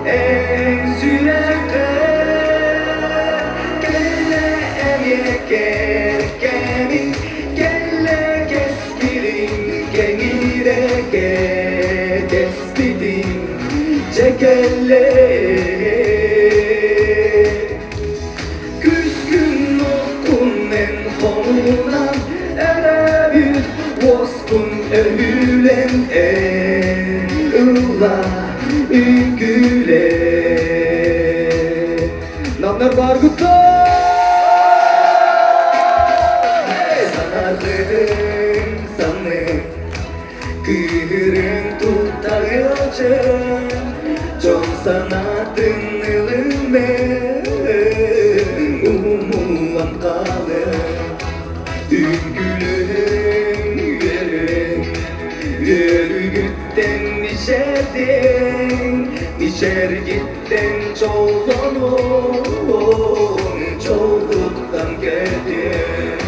эн сүрэххэ Кэллэ эмиэ кэркэмин Кэллэ кэскилиҥ кэҥиирэ кэтэспитиҥ Дьэ кэллэ Күскүн оккун эн хомунан эрэбит уоскун өһүлэн эн ылла үҥкүүлэ Намнар баргытта Санатыҥ санны Кыыһырыҥ туттарыачын Дьон санаатын ылыммын Умуллан хаалын Үҥкүлүһүҥ үөрүҥ Үөрүгүттэн мичээрдиҥ Мичээргиттэн дьоллонуҥ Дьолгуттан көтүөҥ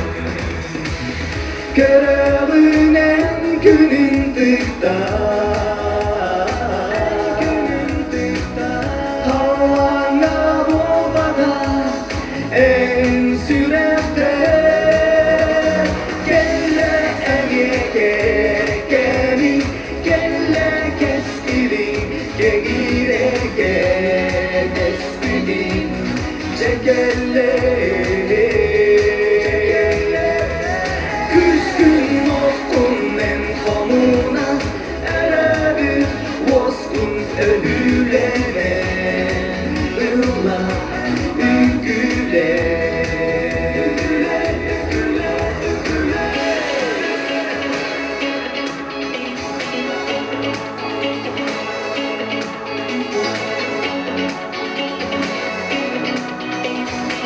Көрөҕүнэн күнүн тыкта Халлааҥҥа буолбата эн сүрэхтэр Кэллэ эмиэ кэккэбин, кэллэ кэскилиҥ Кэҥиирэ кэтэспитиҥ Дьэ кэллэ Күскүн оккун эн хомуна Эрэбит уоскун өһүлэнэ Ылла үҥкүүлэ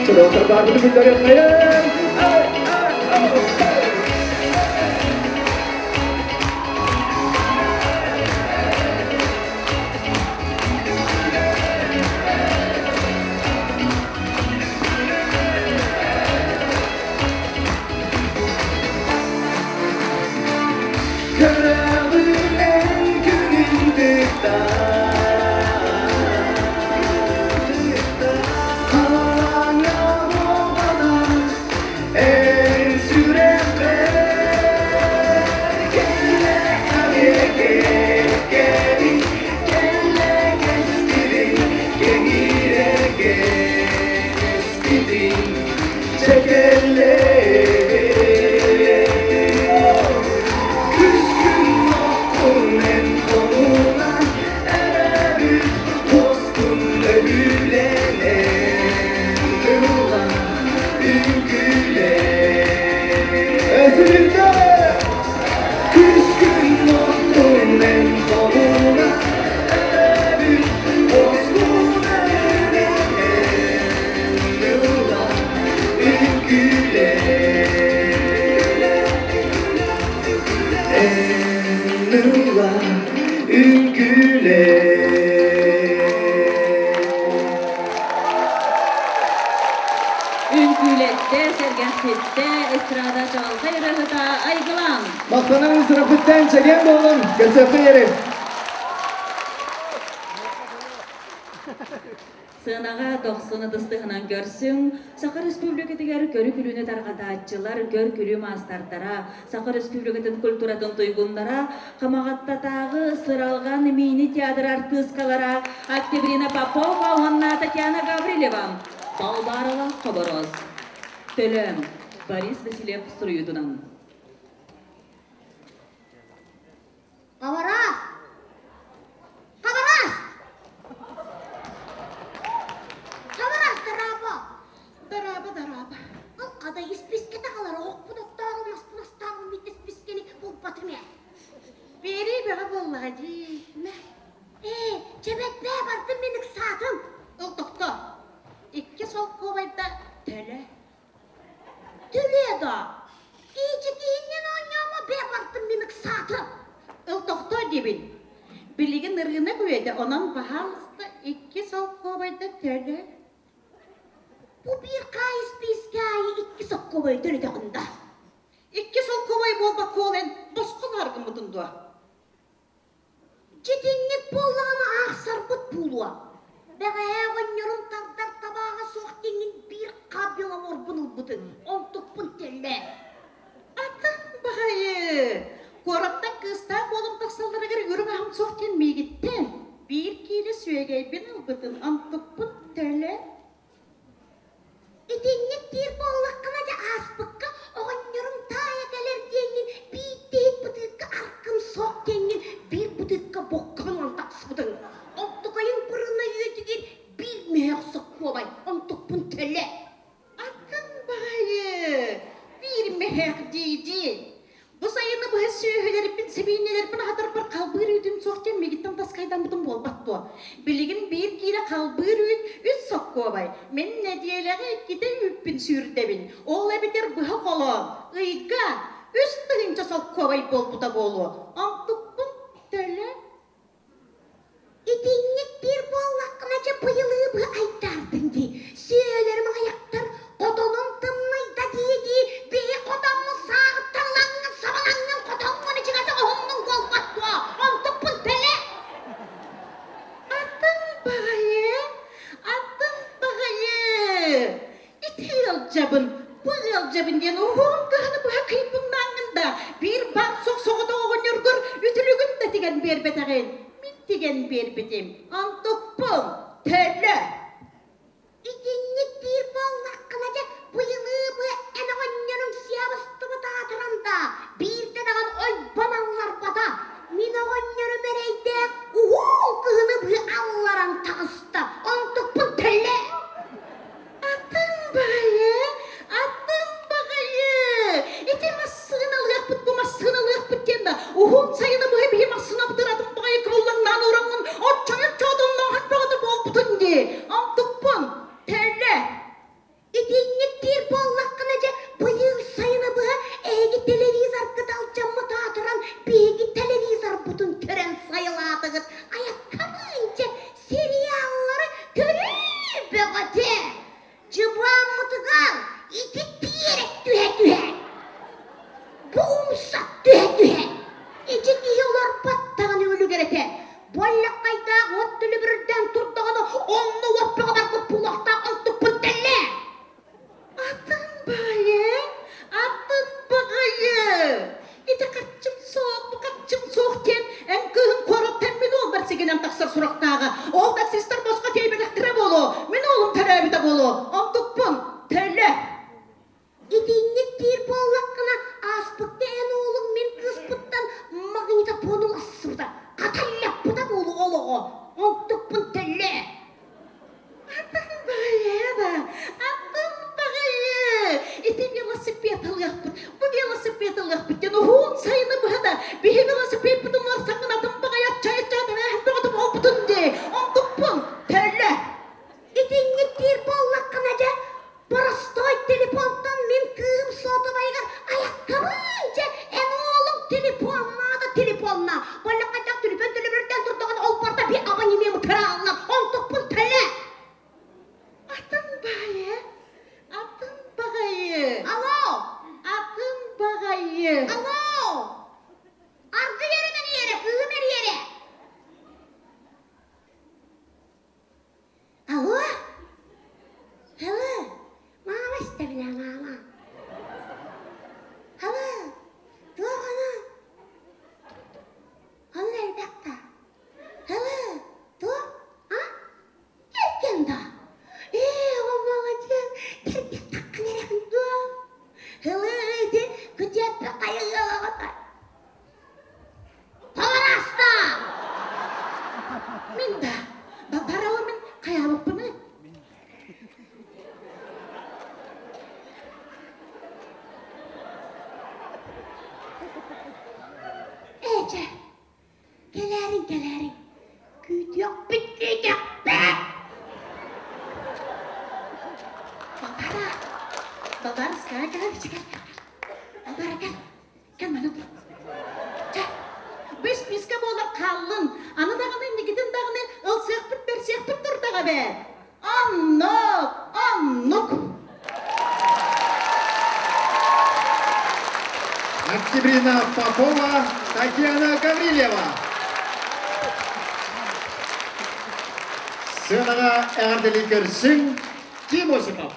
Чудотар барбыты биллэриэххэйэн! Көрөҕүнэн күнүн тыкта Хараҥа буолбатах эн сүрэххэр Кэллэ кэккэбин, кэллэ кэскилиҥ Кэҥиирэ кэспитиҥ Дьэ кэллэ Күскүн оккун эн хомуна эрэбит уоскун өлүүлэнэн ылла үҥкүүлээ Эсилинде! Күскүн оккун эн хомуна эрэбит уоскун өлүүлэнэн ылла үҥкүүлээ Эн ылла үҥкүүлээ Үҥкүүлэттэ, сэргэхситтэ, эстрада чаҕылхай ырыаһыта Айгылан! Махтанан сыраппыттан чэгиэн буолун, көрсүөххэ диэри! Сыанаҕа дохсун ытыстыһынан көрсүҥ, Саха Республикатыгар көрү-күлүүнү тарҕатааччылар, көр-күлүү маастардара, Саха Республикатын культуратын туйгуннара, Хамаҕаттатааҕы Сыралҕан мини-театр артыыскалара Октябрина Попова уонна Татьяна Гаврильева, Балбарова Хобороос. Төлөөн, Борис Васильев суруйуутунан. Хабараас! Хабараас! Хабараас, дорообо! Дорообо, дорообо. Ол хата испискэ тахалар оһохпун оттоору маспын астаабын бүт испискэни булбатым ээ. Биэрии бөҕө буоллаҕа дии. Мэ. Ээ, чэбэппээ бардым мин ыксаатым. Ыл тохтоо. Икки солкуобайда төлө. Төлөө да. Ичитииннэн оонньоомо бээ бардым мин ыксаатым. Ыл тохтоо диибин. Билигин ырыынак үйэтэ, онон баһаалыста икки солкуобайда төлө. Бу биир хаай испиискэ аайы икки соккуобай төлөтөҕүн да. Икки солкуобай буолбакка ол эн босхо лааргыммытын дуо? Дьитинник буоллаҕына аахсарбыт буолуо. Бэҕэһээ оҕонньорум тардар табааҕа суох диэҥҥин биир хаа беломорбун ылбытыҥ, онтукпун тэллээ. Атын баҕайы! Куораттан кыыстаах уолум тахсалларыгар үрүҥ аһым суох диэн миигиттэн биир киилэ сүөгэйбин ылбытын, онтукпун төлөө. Итинник диир буоллаххына дьэ ааспыкка оҕонньорум таайа кэлэр диэҥҥин биирдиһит бытыыкка аркым суох диэҥҥин биир бытыыкка боккабын ылан тахсыбытыҥ. Онтукайыҥ бырына үөтүгэр биир мөһөөх соккуобай онтукпун төлө. Атын баҕайы биир мөһөөх дии-дии. Бу сайыны быһа сүөһүлэрбин, сибиинньэлэрбин аһатарбар халбыыр үүтүм суох диэн миигиттэн таскайдаммытым буолбат дуо? Билигин биир киилэ халбыыр үүт үс соккуобай. Мин нэдиэлэҕэ иккитэ үүппүн сүүрдэбин. Ол эбэтэр быһа холоон, ыйга 3000 солкуобай буолбута буолуо. Онтукпун төлө. Итинник диир буоллаххына дьэ быйылыы быһа айдаардыҥ дии. Сүөлэрим аҕыйахтар хотонум тымныйда дии-дии биһи хотоммут сааҕыттан ылаҥҥын сабалаҥҥын хотоҥҥун ичигэс оһоҥҥун буолбат дуо? Онтукпун төлө. Атын баҕайы, атын баҕайы. Ити ыалдьабын, бу ыалдьабын диэн уһун кыһыны быһа кыйбыҥнааҥҥын да, биир баар суох соҕотох оҕонньоргор үтүлүгүн да тигэн биэрбэтэҕин. Мин тигэн биэрбитим. Онтукпун төлө. Итинник диир буоллаххына дьэ быйылыы бу эн оҕонньоруҥ сиабыстыбыт аатыран да биирдэ даҕаны ойбон алларбата. Мин оҕонньорум эрэйдээх уһун кыһыны быһа алларан таҕыста. Онтукпун төлө. Атын баҕайы, атын баҕайы. Ити массыыналыахпыт, бу массыыналыахпыт диэн да, уһун сайыны быһа биһи массыынабытын атын баҕайы кыбыллаҥнаан ураҥҥын оччоҥо чоодоннооһон бөҕөтө буолбутун дии. Онтукпун төлө. Итинник диир буоллаххына дьэ быйыл сайыны быһа эһиги телевизоргыт алдьаммыт аатыран биһиги телевизорбутун көрөн сайылаатыгыт. Айаккабыын дьэ сериаллары көрүү бөҕөтө. Дьыбааммытыгар ити тиэрэ түһэ-түһэ, бу умса түһэ-түһэ, ити киһи олорбот даҕаны үлүгэр этэ. Буоллаххайдаах уот төлөбүрдээн турдаҕына, онно уоппаҕа барбыт буолуохтаах онтукпун тэллээ. Атын баҕайы, атын баҕайы. Ити харчым суох, бу харчым суох диэн эн кыыһыҥ куораттан мин уолбар сигэнэн тахсар сурахтааҕа. Ол таксистар босхо тиэйбэтэхтэрэ буолуо, мин уолум төрөөбүтэ буолуо. Онтукпун төлө. Итинник диир буоллаххына, ааспыкка эн уолуҥ мин кыыспыттан магнитофону ассыбыта, хаталлаппыта буолуо олоҕо. Онтукпун төлөө. Атын баҕайы, атын баҕайы. Ити велосипед ылыахпыт, бу велосипед ылыахпыт диэн уһун сайыны быһа да биһи велосипедпытын уларсаҥҥын атын баҕайы аччай-аччай тэрээһин бөҕөтө буолбутун дии. Онтукпун төлө. Итинник диир буоллаххына дьэ, Боростой телефонтан мин кыыһым сотовайыгар айаккабын дьэ эн уолуҥ телефоннаа да телефоннаа Боллоххайдаах түлүпүөн төлөбүрдээн турдаҕына ол барда би абонемент кыраалла онтукпун төлөө Атын баҕайы, атын баҕайы. Алло Атын баҕайы. Алло. Чэ-чэ, кэлээриҥ, кэлээриҥ, күүтүөхпүт, күүтүөхпүт! Балбаара, Балбаарыскаа кэл, кэл, кэл, Балбаара кэл, кэл манна тур. Чэ, бу испиискэ буолар хааллын, аны даҕаны инникитин даҕаны ылсыахпыт, бэрсиэхпит турдаҕа эбээт. Оннук, оннук. Октябрина Попова, Татьяна Гаврильева. Сыанаҕа эҕэрдэлии көрсүҥ Ким Осипов.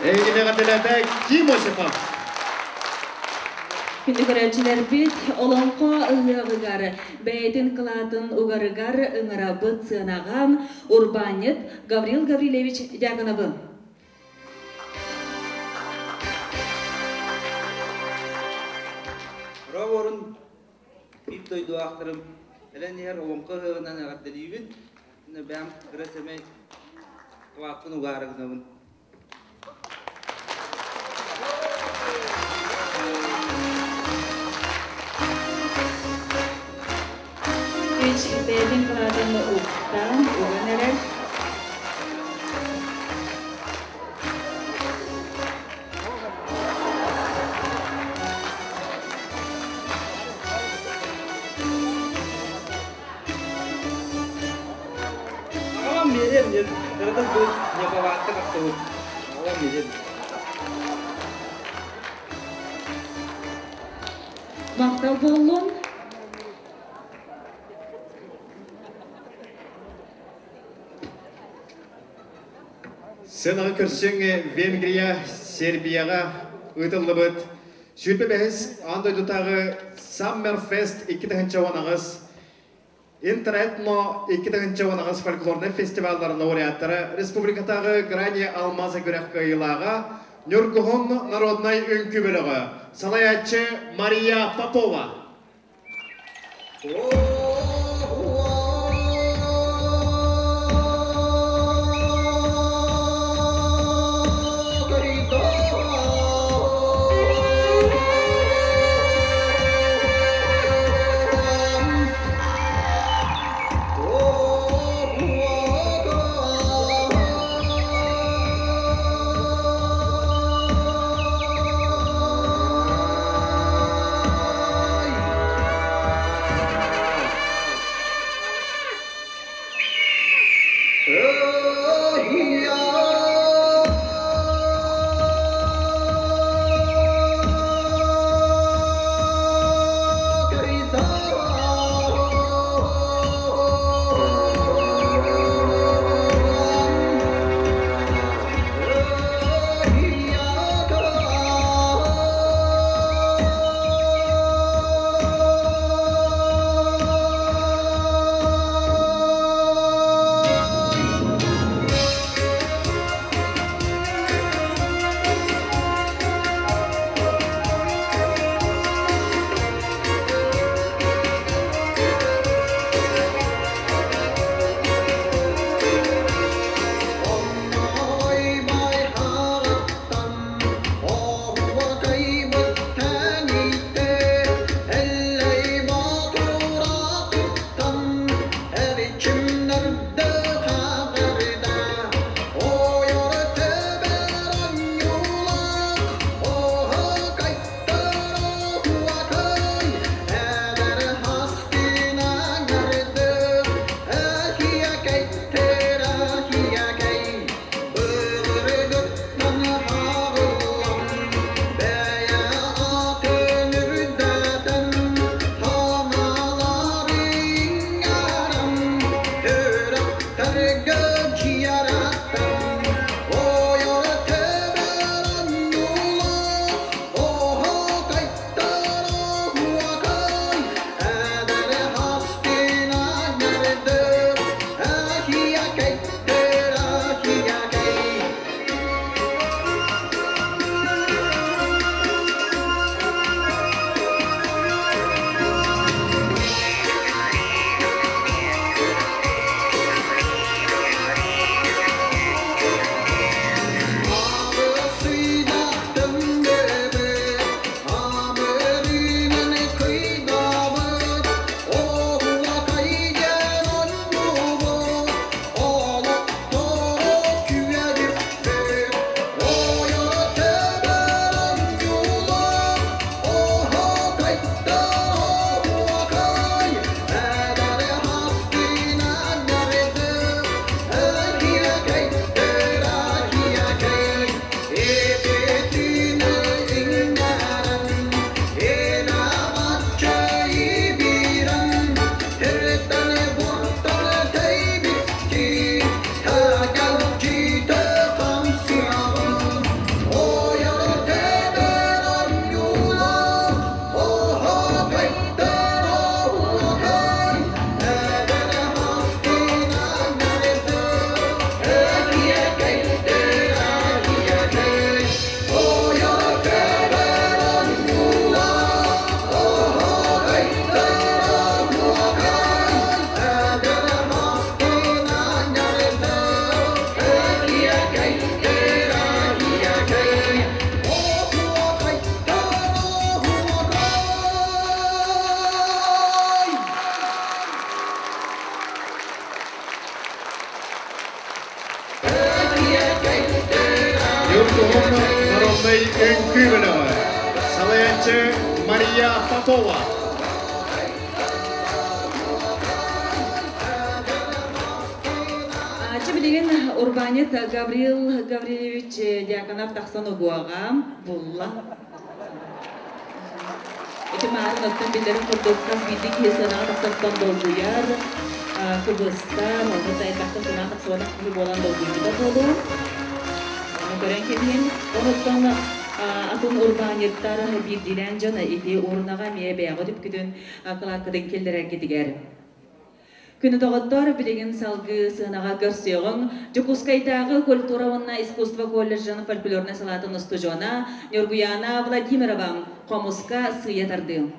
Эйигин эҕэрдэлээтэ Ким Осипов. Күндү көрөөччүлэрбит, Олоҥхо ыһыаҕыгар бэйэтин кылаатын угарыгар ыҥырабыт сыанаҕа урбаанньыт Гаврил Гаврильевич Дьяконовы. Орун биир дойдулаахтарым кэлэн иһэр Олоҥхо ыһыаҕынан эҕэрдэлиибин. Бэйэм кыра сэмэй кылааппын угаары гынабын. Үч бэйэтин кылаатын уктаан уган эрэр. Аҕам биэриэм диэн кыратык бу ньапалааттык ахтыбыт. Аҕам биэриэм. Махтал буоллун. Сыанаҕа көрсүҥ Венгрия, Сербияҕа ыытыллыбыт 25 аан дойдутааҕы Summerfest 2018 Интерэтно 2018 фольклорнай фестиваллар лауреаттара республикатааҕы Грани Алмаза күрэх кыайыылааҕа Ньургуһун народнай үҥкүү бөлөҕө салайааччы Мария Попова. Юртуһун народнай үҥкүү бөлөҕө. Салайааччы Мария Попова. Чэ билигин урбаанньыт Гаврил Гаврильевич Дьяконов тахсан угуоҕа булла. Ити маарын оттон биллэрин курдук хас биирдии киһи сыанаҕа тахсартан долгуйар, кыбыстар, онно да элбэхтэ сыанаҕа тахсыбатах киһи буолан долгуйбута буолуо. Көрөн кэбиһин. Онуттан атын урбаанньыттар биирдиилээн дьон ити урнаҕа эмиэ бэйэҕит үпкүтүн кылааккытын киллэрэргитигэр. Күнү доҕоттор, билигин салгыы сыанаҕа көрсүөҕүҥ. Дьокуускайдааҕы культура уонна искусство колледжын фольклорнай салаатын устудьуона Ньургуйаана Владимирова хомуска сыыйа тардыы.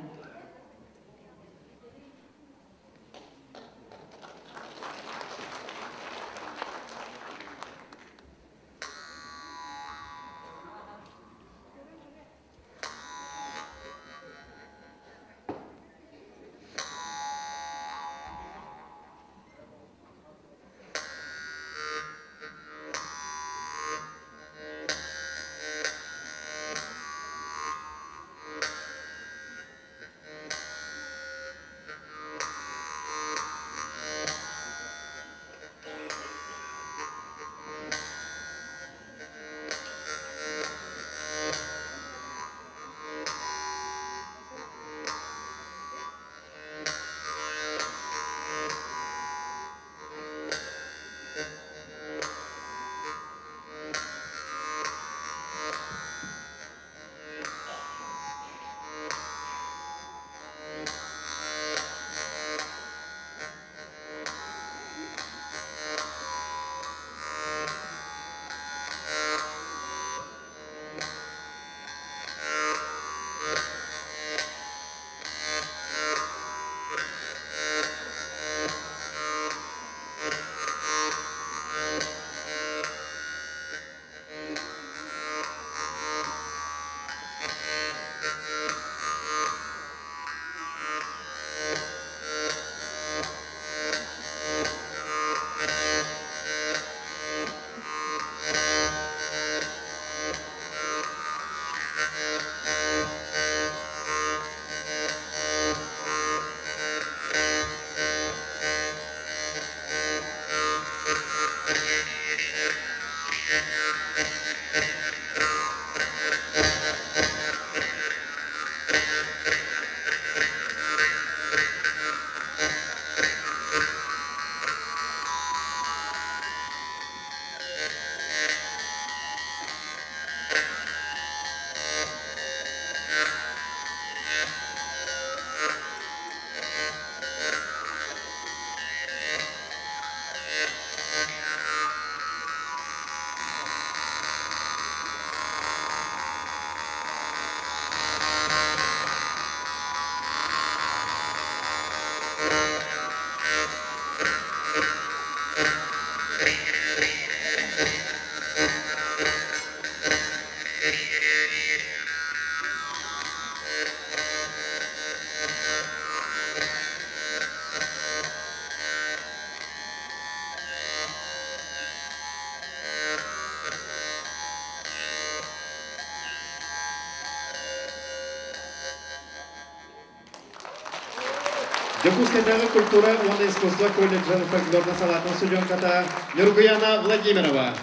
Дьокуускайдааҕы культура уонна искусство колледжын фольклорна салаатын студентката Нюргуяна Владимирова.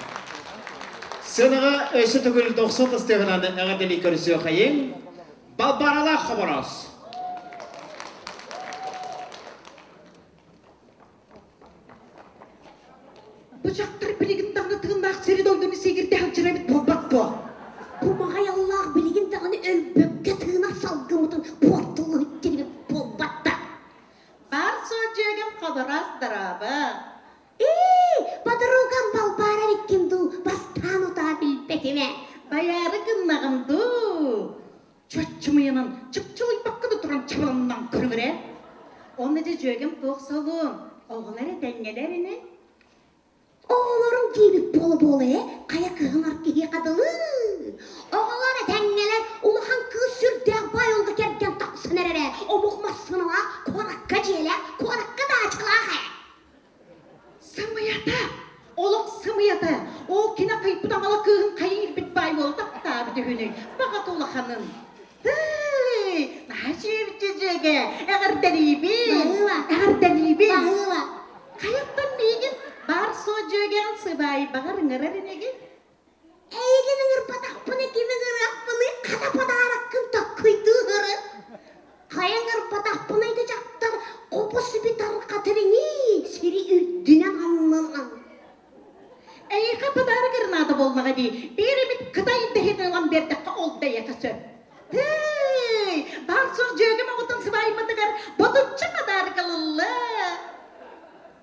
Сыанаҕа өссө төгүл дохсо тастыаҕынан эҕэрдэлии көрсүөхайыҥ. Балбаралаах хобороос. Бу дьахтар билигин даҕаны тыыннаах сири-дойдуну сиигирдэ сылдьар эбит буолбат дуо? Бу маҕай аллаах билигин даҕаны өлбөккө тыынар салгыммытын буортулуһут диэбит буолбат да. Баар суох дьүөгэм Хобороос дорообо. Ээ, подругам Балбаара эбиккин дуу, бастаан утаа билбэтим ээ. Байаары гыннаҕым дуу. Чоччумуйанан чыпчылыйбакка да туран чабыланнан көрүҥүрэ. Онно дьэ дьүөгэм туох солуон, оҕолор этэҥҥэлэр ини. Оҕолорум диэбит буола-буола ээ, хайа кыһынар киһиэхэ дылы. Оҕолор этэҥҥэлэр, улахан кыыс сүрдээх баай уолга кэргэн тахсан эрэрэ, омук массыыналаах, куоракка дьиэлээх, куоракка даачалаах ээ. Сымыйата! Олох сымыйата! Ол кини хайпыт амала кыыһын хайа иирбит баай уола таптаабыт үһүнүй, баҕата улаханын. Тыый, наһаа үчүгэйбит дьүөгэ, эҕэрдэлиибин, эҕэрдэлиибин. Баһыыба. Хайаттан миигин баар суох дьүөгэҕин сыбаайбаҕар ыҥырар инигин? Эйигин ыҥырбатахпына ким ыҥырыахпыный, хата подароккын таккыйдыы ыҥырын. Хайа ыҥырбатахпына ити дьахтар хопус бит арҕатыр ини, сири үрдүнэн аннынан. Эйиэхэ подарок наада буоллаҕа. дии. Биир эмит кытай дэһин ылан биэрдэххэ ол да эйиэхэ сөп. Тыый, баар суох дьүөгэм оҕотун сыбаайбатыгар ботуччу подарок ылылла.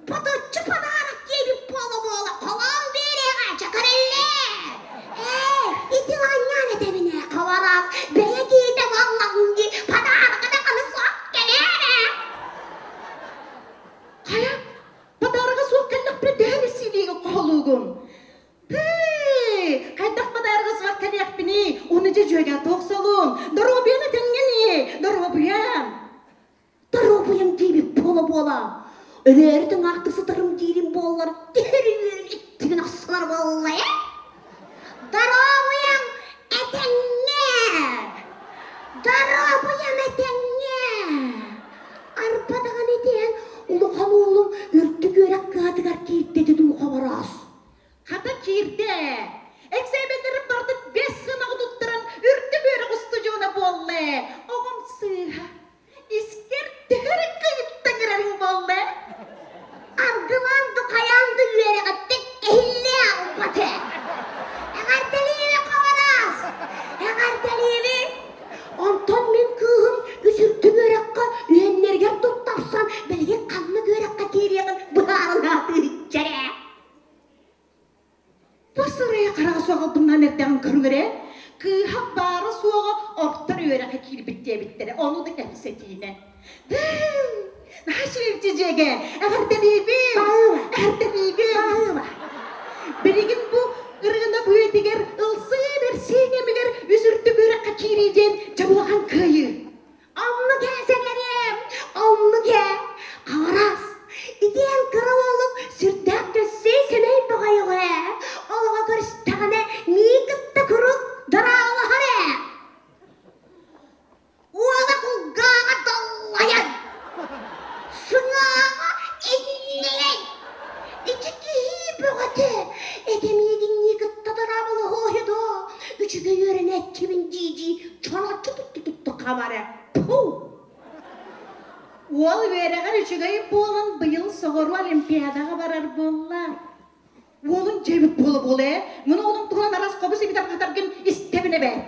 Ботуччу подарок диэбит буола-буола холоон биэриэҕэ, чөкөрүллэ. Ээ, ити ланньаан этэбин ээ, хабараас, бэйэ киһитэ буоллаҕыҥ дии, подарога даҕаны суох кэлээр ээ. Хайа, подарога суох кэллэхпинэ төһө эмэ сиилиигэ хоһолуугун? Тыый, хайдах подарога суох кэлиэхпиний? Уну дьэ дьүөгэ туох солуҥ? Доруобуйаны тэҥҥэний, доруобуйам. Доруобуйам диэбит буола-буола. Өлөөрү тыҥаахтык сытарым диирим буоллар, түһэрин иттигин охсулар буолла ээ. Доруобуйам этэҥҥэ! Доруобуйам этэҥҥэ! Арба даҕаны итиэн улахан уолум үрдүк үөрэх кыһатыгар киирдэ дуу хобороос. Хата киирдэ. Эксээмэннэрин барытын бэс сыанаҕа туттаран үрдүк үөрэх устудьуона буолла ээ. Оҕом сыыһа. Искэр төһө эрэ кыйыттан эрэриҥ буолла ээ? Аргылаан да хайаан да үөрэҕиттэн эһиллиэ албат ээ. Эҕэрдэлиибин хабараас! Эҕэрдэлиибин! Онтон мин кыыһым үс үрдүк үөрэххэ үһэннэригэр туттарсан билигин ханнык үөрэххэ киириэҕин быһаарынаатыычча эрэ. Бу сырайа хараҕа суох албыннаан эрдэҕин көрүҥ эрэ. Кыыһа баара-суоҕа ортор үөрэххэ киирбит диэбиттэрэ, ону да кэпсэтиинэн. Наһаа үчүгэй дьиэгэ! Эҕэрдэлиибин! Эҕэрдэлиибин! Билигин бу ырыынак үйэтигэр ылсыы-бэрсии кэмигэр үс үрдүк үөрэххэ киирии диэн дьабылахан кыайыы. Оннук ээ, сэгэриэм, оннук ээ. Хаҕарас, итиэн кыра уолум сүрдээх төссүй сэмэй баҕайы ээ. Олоҕо көрүстэҕинэ миин кытта куруук дороолоһор ээ. Уола кулгааҕа доллайан, сыҥааҕа иннинэн. Ити киһи бөҕөтө, этэ миигиннии кытта дорооболоһуоһу дуо? Үчүгэй үөрэнээччибин дии-дии чороччу тутту-тутту хабара. Пу! Уол үөрэҕэр үчүгэй буолан быйыл соҕуруу Олимпиадаҕа барар буолла. Уолун дьиэбит буола-буола ээ, муну уолум туһунан араас хобус эбит арҕатаргын истэбин эбээт.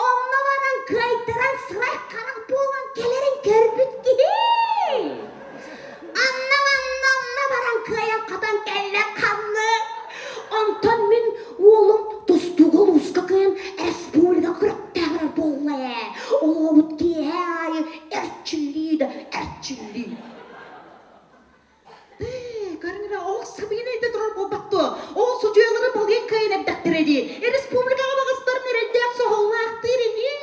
Онно баран кыайтаран сырай-харах буолан кэлэрин көрбүт киһи. Анна манна онно баран кыайан-хатан кэллэ ханны. Онтон мин уолум тустууга улууска кыайан республика күрэхтээх барар буолла ээ. Олообут киэһэ аайы эрчиллии да эрчиллии. Көрүҥ ол сабыйын өйдө турар буолбат дуо? Ол судьуйалары балыйан кыайан эрдэхтэрэ дии. Республикаҕа баҕастарын эрэйдээх соһуллаахтыыр ини.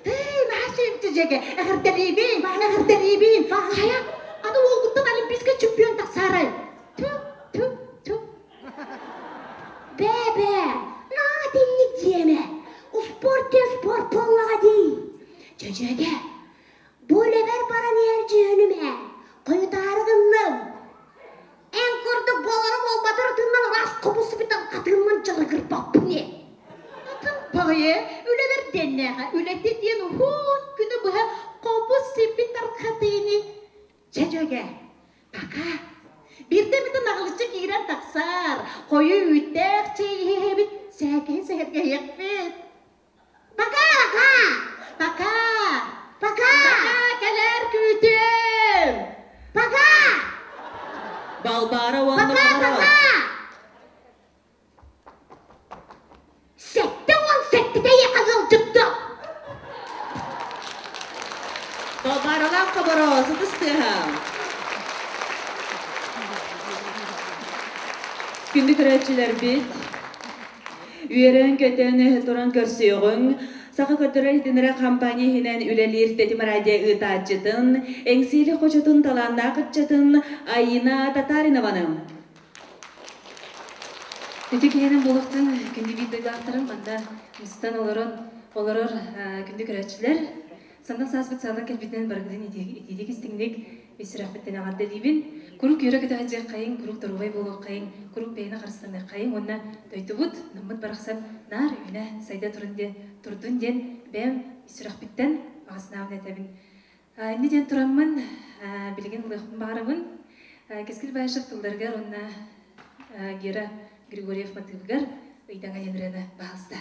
Тыы, наһаа дьэгэ. Эҕэрдэлиибин, эҕэрдэлиибин. Хайа, аны уолгуттан олимпийскай чемпион тахсаарай. Ту, ту, ту. Бээ-бээ, наһаа итинник диэмэ. Успуорт диэн спорт буоллаҕа дии. Дьөдьөгэ, Бу үлэбэр баран иһэр дьүһүнүм ээ, хойутаары гынным. Эн курдук буолара буолбатар тыыннан ыраас хобус бүтэн хатыыммын дьалыгырбаппын ээ. Атын баҕайы үлэлэр диэннээҕэ үлэтэ диэн уһун күнү быһа хобус сиппит тархатыыны. Чэ дьөгэ, пока. Биирдэ эмитэ наҕылыччы киирэн тахсар, хойу үүттээх чэй иһэбит, сээкэйи сэһэргэһиэхпит. Пока, пока! Пока! Пока! Пока, кэлээр күүтүөм! Пока! Балбаара уонна Пока, Хабаров. пока! 77-тэ эйиэхэ ыалдьытта! Балбааралаах Хоборо, сытыс тыаһа. Күндү көрөөччүлэрбит, Үөрэн-көтөн туран көрсүөҕүҥ, Саха көрдөрөр-иһитиннэрэр компания иһинэн үлэлиир Тэтим радио ыытааччытын, Эҥсиэли хочотун талааннаах ыччатын Айина Татаринованы. Ити киһинэн буолуохтун күндү биир дойдулаахтарым манна мустан олорон олорор күндү көрөөччүлэр Сандал сааспыт саала кэлбитинэн барыгытын итиитик истиҥник ис сүрэхпиттэн эҕэрдэлиибин. Куруук үөрэ-көтө сылдьыаххайыҥ, куруук доруобай буолуоххайыҥ, куруук бэйэни харыстаныаххайыҥ уонна дойдубут, наммыт барахсан наар үүнэ сайда турун диэн, турдун диэн бэйэм ис сүрэхпиттэн баҕа санаабын этэбин. Инньэ диэн тураммын, билигин ылыахпын баҕарабын. Кэскил Баишев тылларыгар уонна Гера Григорьев матыыбыгар. Ыйдаҥа диэн ырыаны баһалста.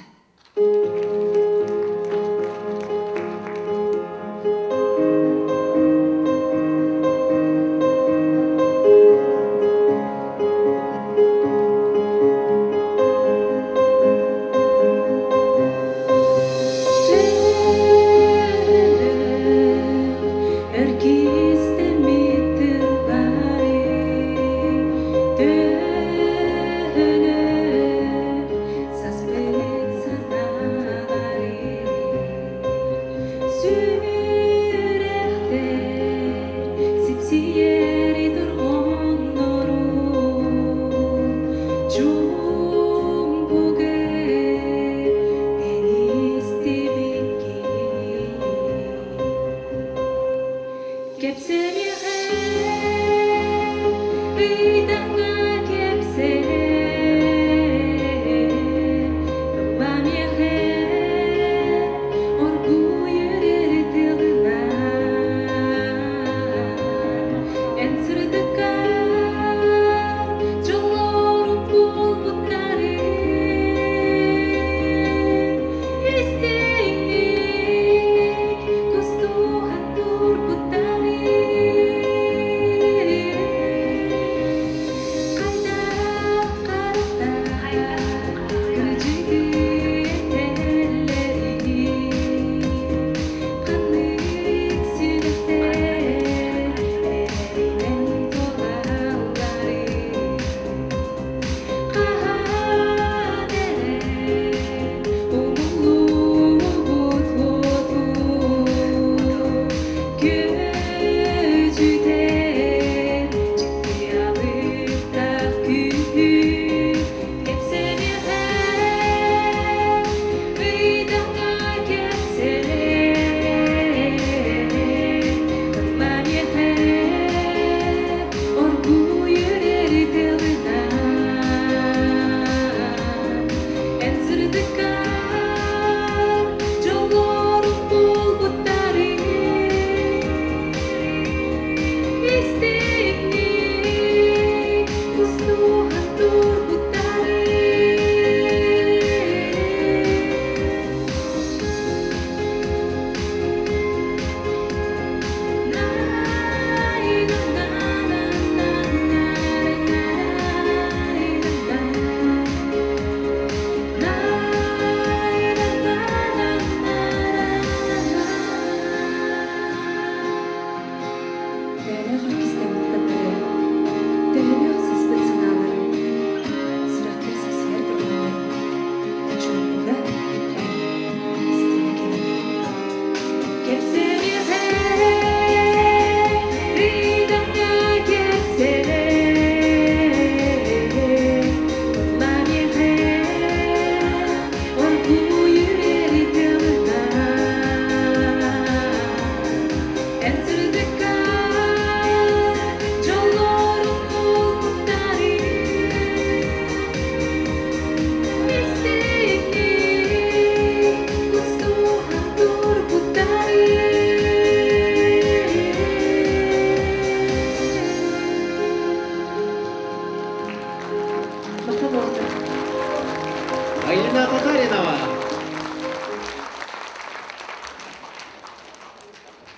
Айылина Татаринова.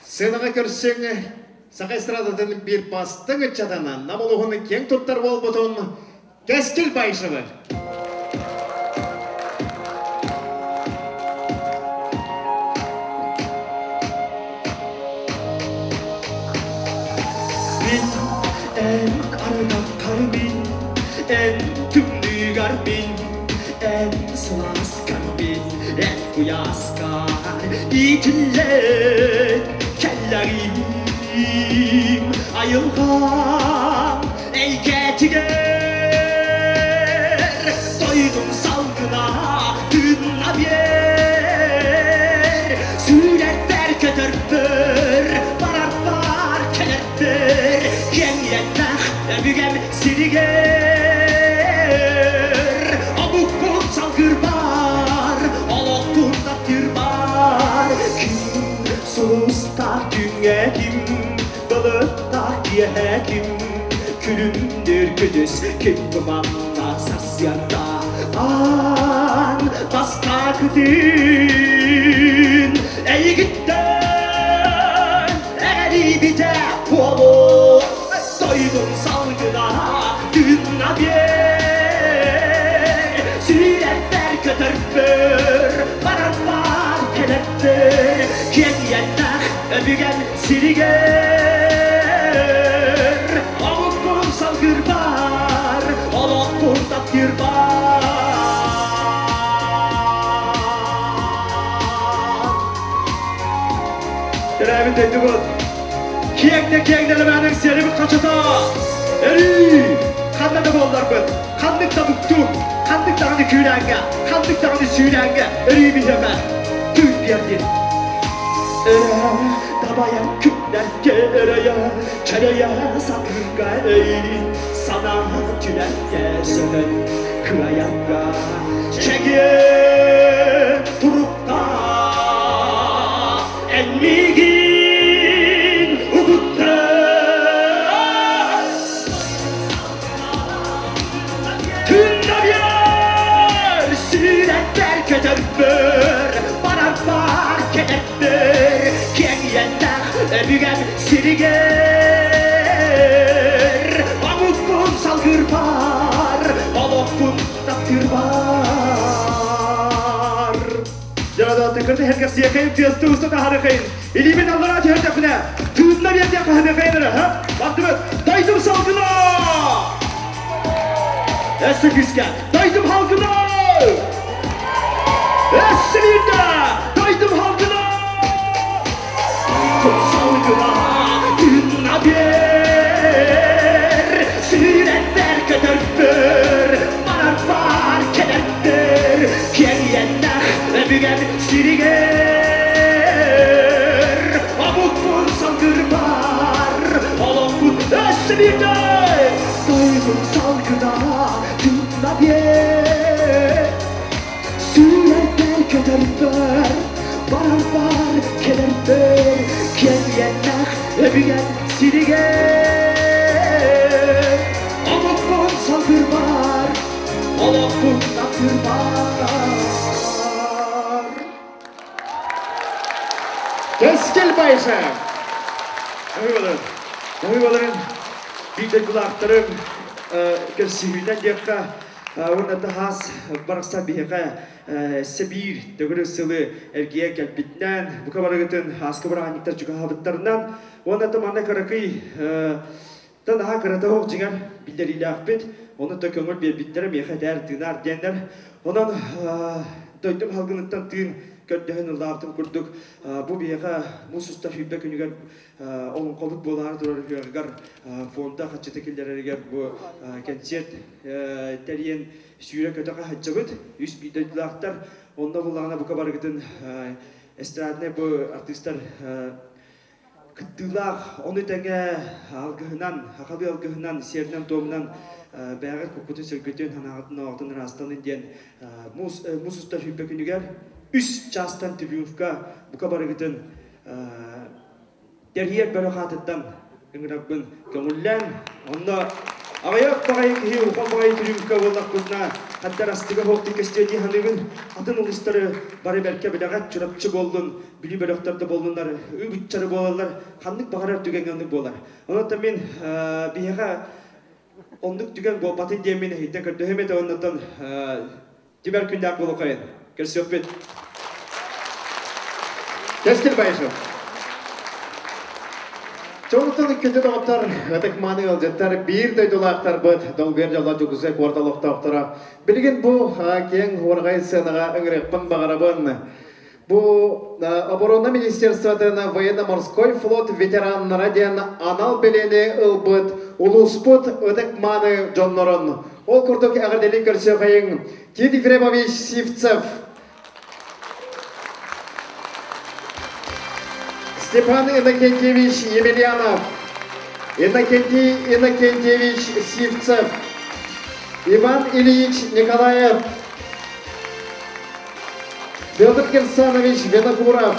Сынаға көрсең, Саха эстрадатын бір бастың ыччатынан Нам улуһун киэҥ туттар буолбутун Кэскил Баишевы. Мин эн ардаххар мин, эн тымныыгар мин, эн сылааскар мин, эн куйааскар иитиллэн кэллэрим айылҕам эйгэтигэр дойдум салгына тыынна биэр сүүрэрбэр көтөрбөр барарбар кэлэрбэр киэҥ өбүгэм сиригэр омукпун салгырбар олохпун таптыырбар ким сулустаах күҥҥэ ким былыттаах киэһэ ким күлүмнүүр күнүс ким туманнаах сарсыарда Аан бастакытын эйигиттэн эрийбитэ буолуо дойдум салгына тыынна биэр сүүрэрбэр көтөрбөр барарбар кэлэрбэр киэҥ өбүгэм сиригэр омукпун салгырбар олохпун таптыырбар. Төрөөбүт дойдубут киэҥ да киэҥ нэлэмээнин сиэрибит хачата өрүү ханна да буолларбыт ханнык да буктук ханнык даҕаны күүрээҥҥэ ханнык даҕаны сүүрээҥҥэ өрүү биһиэхэ түүн биэрдин өрө дабайан күннэргэ өрөйө чөрөйө сатыырга өй санаа түлэргэ сөтөн кыайарга чэгиэн турукта эн миигин угутта Күннэр сүүрэттэр көтөрбөр барарбар кэлэрбэр киэҥ иэннээх өбүгэм сиригэр омукпун салгырбар олохпун таптыырбар. Жарадаты кырды хергасиякайын тыасты уста тахарыкайын. Илиибин аллара түһэрдэхпинэ, тыынна биэрдиэх хаһыныакайын эрэ, ха? Бардыбыт, дойдум салгына! Өссө күүскэ, дойдум халгына! Өссө биирдэ, дойдум халгына! Дойдум салгына, тыынна биэр, сүүрэрбэр көтөрбөр, барарбар кэлэрбэр, киэҥ иэннээх өбүгэм сиригэр омукпун салгырбар олохпун өссө биирдэ дойдум салгына тыынна биэр сүүрэрбэр көтөрбөр барарбар кэлэрбэр киэҥ иэннээх өбүгэм сиригэр омукпун салгырбар олохпун таптыырбар. Кэскил Байшев! Ойбаларын, биир дойдулаахтарым көрсүһүүтэн диэххэ, уонна тахаас барахсан биһиэхэ сэбиир төгүрүк сылы эргийэн кэлбитинэн, бука барыгытын ааскы бырааһынньыктар чугаһаабыттарынан, уонна манна кыракый Та наһаа кырата оһох дьиҥэр биллэриилээхпит, ону да көҥүл биэрбиттэрэ миэхэ этээр тыынаар диэннэр. Онон дойдум халгыныттан тыын көрдөһөн ыллаабытым курдук бу биһиэхэ муус устар сүүрбэ күнүгэр олоҥхобут буолаары турар ыһыаҕыгар фонда хаччыта киллэрэригэр бу кэнсиэрт тэрийэн сүүрэ-көтө хаһыччабыт үс биир дойдулаахтар. Онно буллаҕына бука барыгытын эстраднай бу артыыстар кыттыылаах, ону тэҥэ алгыһынан, сахалыы алгыһынан, сиэринэн-туомунан бэйэҕит куккутун сүргүтүн, санааҕытын оҕотун ыраастанын диэн муус муус устар сүүрбэ күнүгэр үс чаастан Триумфка бука барыгытын тэрийэр бөлөх аатыттан ыҥырарбын көҥүллээн, онно аҕыйах баҕайы киһи улахан баҕайы Триумфка буоллахпытына хаддар астыга суохтук көстүө дии саныыбын. Атын улуустары бары бэркэ билэҕит, Чурапчы буоллун, Бүлүү бөлөхтөр да буоллуннар, ыы-быччары буолаллар, ханнык баҕарар түгэҥҥэ оннук буолар. Онон мин биһиэхэ оннук түгэн буолбатын диэммин эһиттэн көрдөһүм этэ оннуттан түмэр күннээх буолуохайын. Көрсүөхпүт. Кэскил Баишев. Чоҥтон күндү доҕоттор, ытык-мааны ыалдьыттар, биир дойдулаахтарбыт, долгуйар дьоллоох Дьокуускай куорат олохтоохторо. Билигин бу киэҥ уорҕай сыанаҕа ыҥырыахпын баҕарабын. Бу Оборона Министерствотын военно-морской флот ветераннара диэн анал бэлиэни ылбыт улууспут ытык-мааны дьоннорун. Ол курдук эҕэрдэлии көрсүөхайыҥ Тит Ефремович Сивцев, Степан Иннокентьевич Емельянов, Иннокентий Иннокентьевич Сивцев, Иван Ильич Николаев, Петр Кирсанович Винокуров,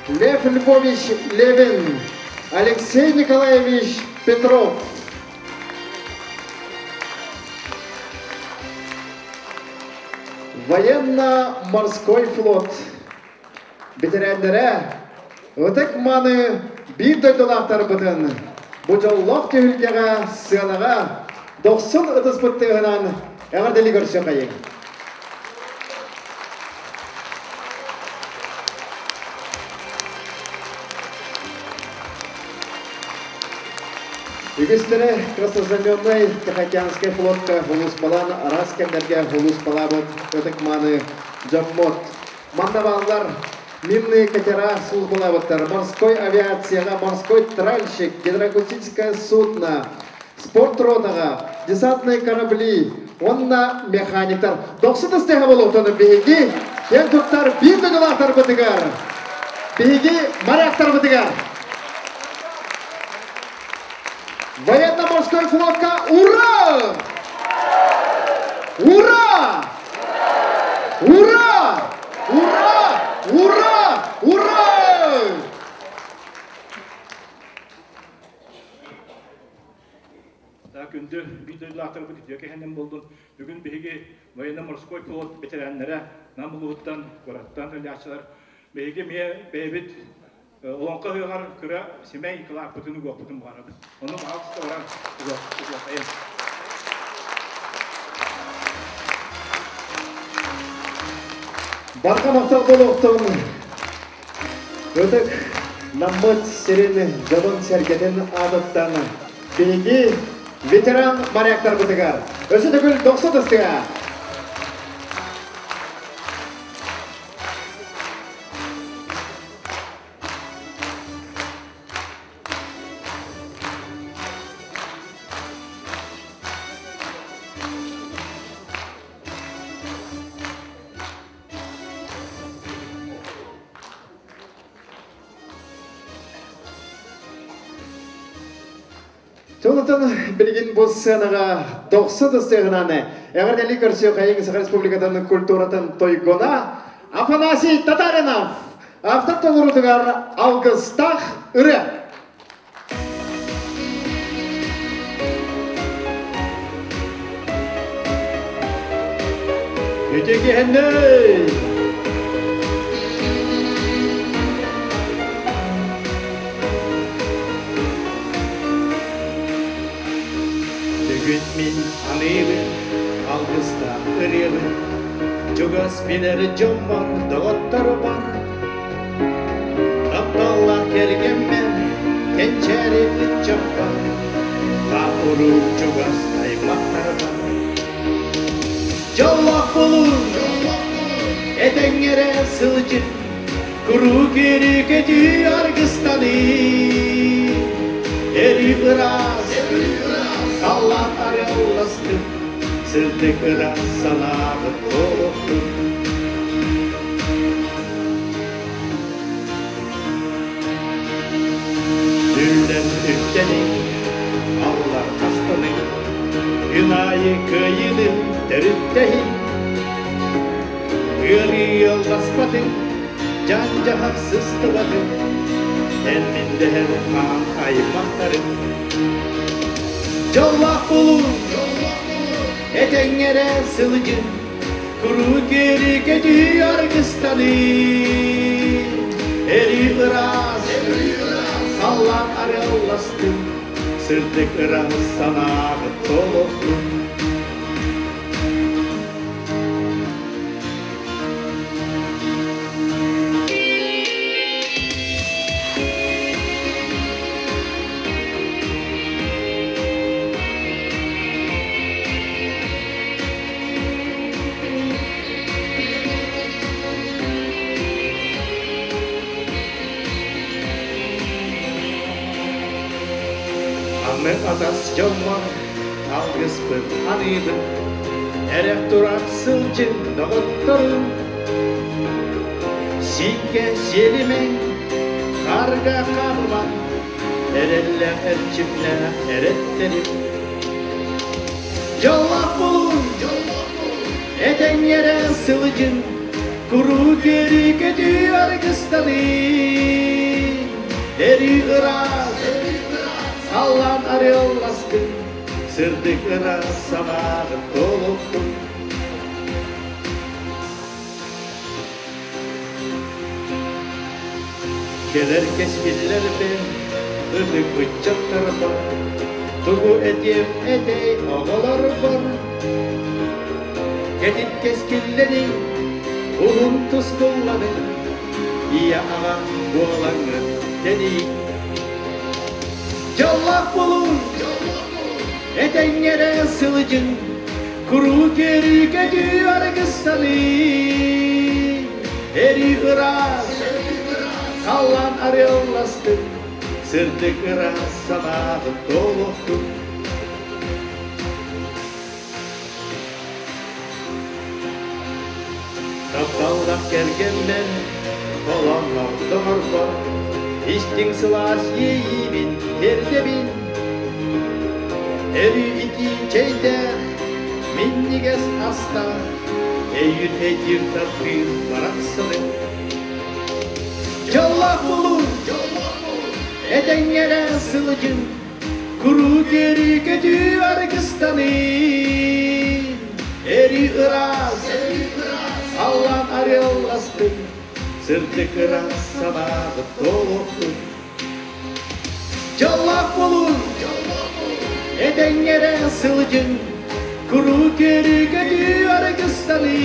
Лев Львович Левин, Алексей Николаевич Петров. Военно-морской флот бэтэрээннэрэ ытык маны биир дойдулаахтарбытын бу дьоллоох түһүлгэҕэ сыанаҕа дохсун ытыспыт тыаһынан эҕэрдэлии көрсүөххэйиҥ. Үгүстэрэ Краснознаменнай Тихоокеанскай флотка улууспалаан араас кэмнэргэ улууспалаабыт ытык-мааны дьоммут. Манна бааллар минные катера службалаабыттар, морской авиацияҕа морской тральщик, гидроакустическое судно, спорт ротаҕа, десантные корабли уонна механиктар. Дохсун ыстыаха болуохтану биһиги киэн туттар биир дойдулаахтарбытыгар, биһиги моряктарбытыгар. Военно-морской флотка ура! Ура! Ура! Ура! Ура! Ура! Күндү биир дойдулаахтарбыт үтүө кэһэнэн болдун. Бүгүн биһиги военно-морской флот бэтэрээннэрэ Нам улууһуттан, куораттан ыллааччылар биһиги эмиэ бэйэбит Олоҥхо ыһыаҕар кыра симэй кылааппытын угуохпутун баҕарабыт. Ону баҕалыста баран угуоххайын. Барҕа махтал буолуохтун ытык Наммыт сирин дьонун-сэргэтин аатыттан биһиги ветеран моряктарбытыгар өссө төгүл дохсун ыстыга! Чонотон билигин бу сценаҕа дохсу тыстыаҕынан эҕэрдэлии көрсүөххэйиҥ Саха Республикатын культуратын тойгуна Афанасий Татаринов автор толоруутугар алгыстаах ырыа. Үтүө киһиннэй! Бүгүн мин аныыбын, алгыстаах ырыабын, чугас билэр дьоммор, доҕотторбор. Тапталлаах кэргэммэр, кэнчээри ыччаппар, тауруу чугас аймахтарбар. Дьоллоох буолуҥ, этэҥҥэ эрэ сылдьын, Куруук үөрүү-көтүү аргыстаныы, Өрүү ыраас, халлаан арыалластын, Сырдык ыраас санааҕыт буолуохтун. Үллэн үктэниҥ, аллар астаныҥ, Күн аайы кыайыыны төрүттэһиҥ. Ыарыы ыалласпатыҥ, дьаҥ-дьаһах сыстыбатыҥ, Эн мин дэһэр хаан аймахтарыҥ. Дьоллоох буолуҥ, этэҥҥэ эрэ сылдьыҥ, Куруук үөрүү-көтүү аргыстаныы. Өрүү ыраас, халлаан арыалластын, Сырдык ыраас санааҕыт толордун. Аны атас дьоммор алгыспын аныыбын, эрэх турах сылдьын доҕотторум. Сииккэ сиэлимэҥ, харга хаамымаҥ, эрэллээх эрчимнээх эрэттэрим. Дьоллоох буолуҥ, этэҥҥэ эрэ сылдьын, куруук үөрүү-көтүү аргыстаныы. Өрүү ыраас, халлаан арыалластын, сырдык ыраас санааҕын толуктун. Кэлэр кэскиллэрбин, ытык ыччаттарбар, Тугу этиэм этэй оҕолорбор? Кэтит кэскиллэниҥ, уһун тускулланыҥ, Ийэ-аҕа буолаҥҥыт тэнийиҥ. Дьоллоох буолуҥ, этэҥҥэ эрэ сылдьыҥ, Куруук үөрүү-көтүү аргыстаныы, Эрий ыраас, халлаан арыалластын, Сырдык ыраас санааҕын туолуохтун. Тапталлаах кэргэммэр, холоннор доҕорбор, Истиҥ сылаас иэйиибин тиэрдэбин. Өрүү итии чэйдээх, минньигэс астаах, Өйүн өйдүүр таптыыр барахсаным. Дьоллоох буолуҥ, этэҥҥэ эрэ сылдьыҥ, Куруук үөрүү-көтүү аргыстаныы, Эрий ыраас, халлаан арыалластын, Сырдык ыраас санааҕыт туолуохтун. Дьоллоох буолуҥ, этэҥҥэ эрэ сылдьыҥ, Куруук үөрүү-көтүү аргыстаныы,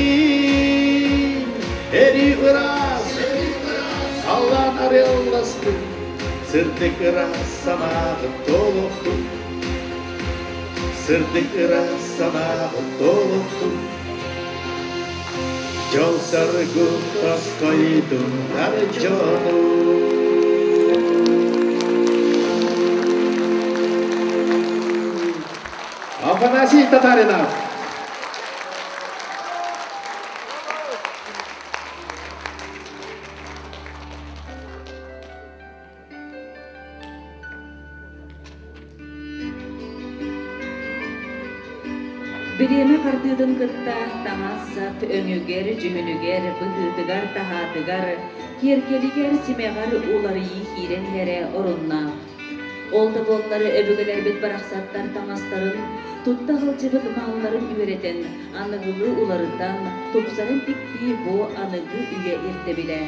Эрий ыраас, халлаан арыалластын, Сырдык ыраас санааҕыт туолуохтун, Сырдык ыраас санааҕыт туолуохтун. Дьол-саргы тосхойдуннар дьону. Афанасий Татаринов. Бириэмэ хардыытын кытта таҥас-сап өҥүгэр, дьүһүнүгэр, быһыытыгар-таһаатыгар, киэргэлигэр, симэҕэр уларыйыы киирэн иһэрэ оруннаах. Ол да буоллар өбүгэлэрбит барахсаттар таҥастарын, тутта сылдьыбыт малларын үөрэтэн, аныгылыы уларытан, тупсаран тиктии бу аныгы үйэ ирдэбилэ.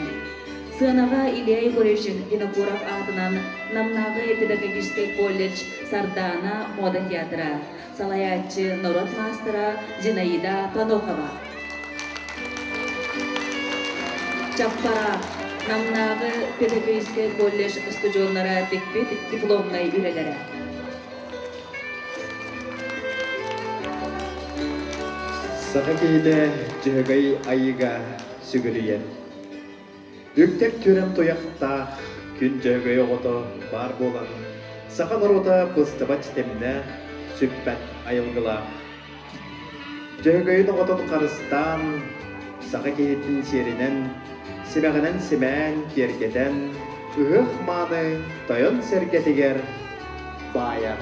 Сыанаҕа Илья Егорович Винокуров аатынан Намнааҕы педагогическай колледж Сардаана мода театра, салайааччы норуот маастара Зинаида Панохова. Чаппара Намнааҕы педагогическай колледж устудьуоннара тикпит дипломнай үлэлэрэ. Саха киһитэ Дьөһөгөй Айыыга сүгүрүйэр. Үктэр түөрэн туйахтаах, күн дьөһөгөй оҕото баар буолан, саха норуота быстыбат ситимнээх, сүппэт айылгылаах. Дьөһөгөйүн оҕотун харыстаан, саха киһитин сиэринэн, симэҕинэн симээн киэргэтэн, ыһыах мааны тойон сэргэтигэр баайар.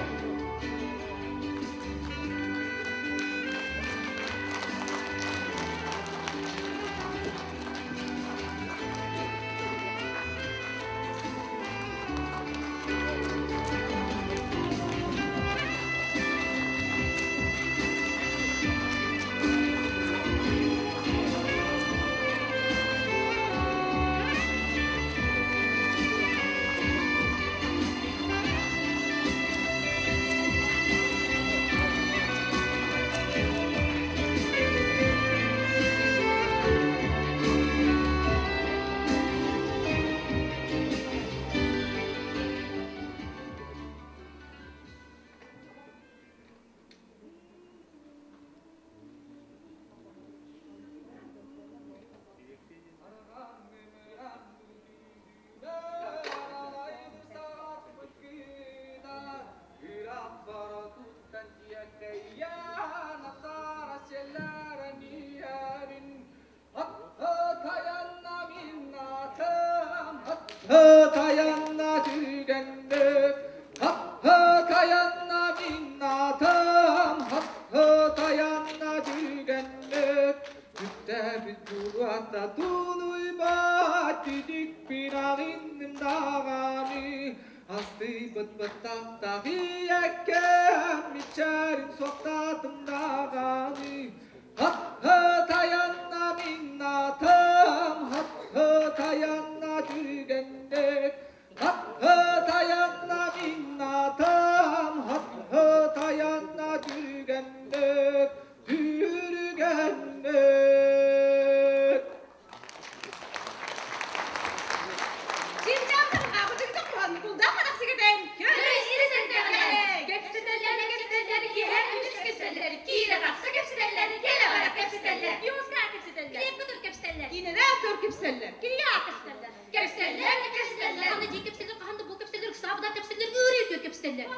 кэпсэллэр. Кирия кэпсэллэр. Кэпсэллэр, кэпсэллэр. Аны дии кэпсэллэр, хаһан да бу кэпсэллэр, ыксаабыта кэпсэллэр, ыарыы үтүө кэпсэллэр.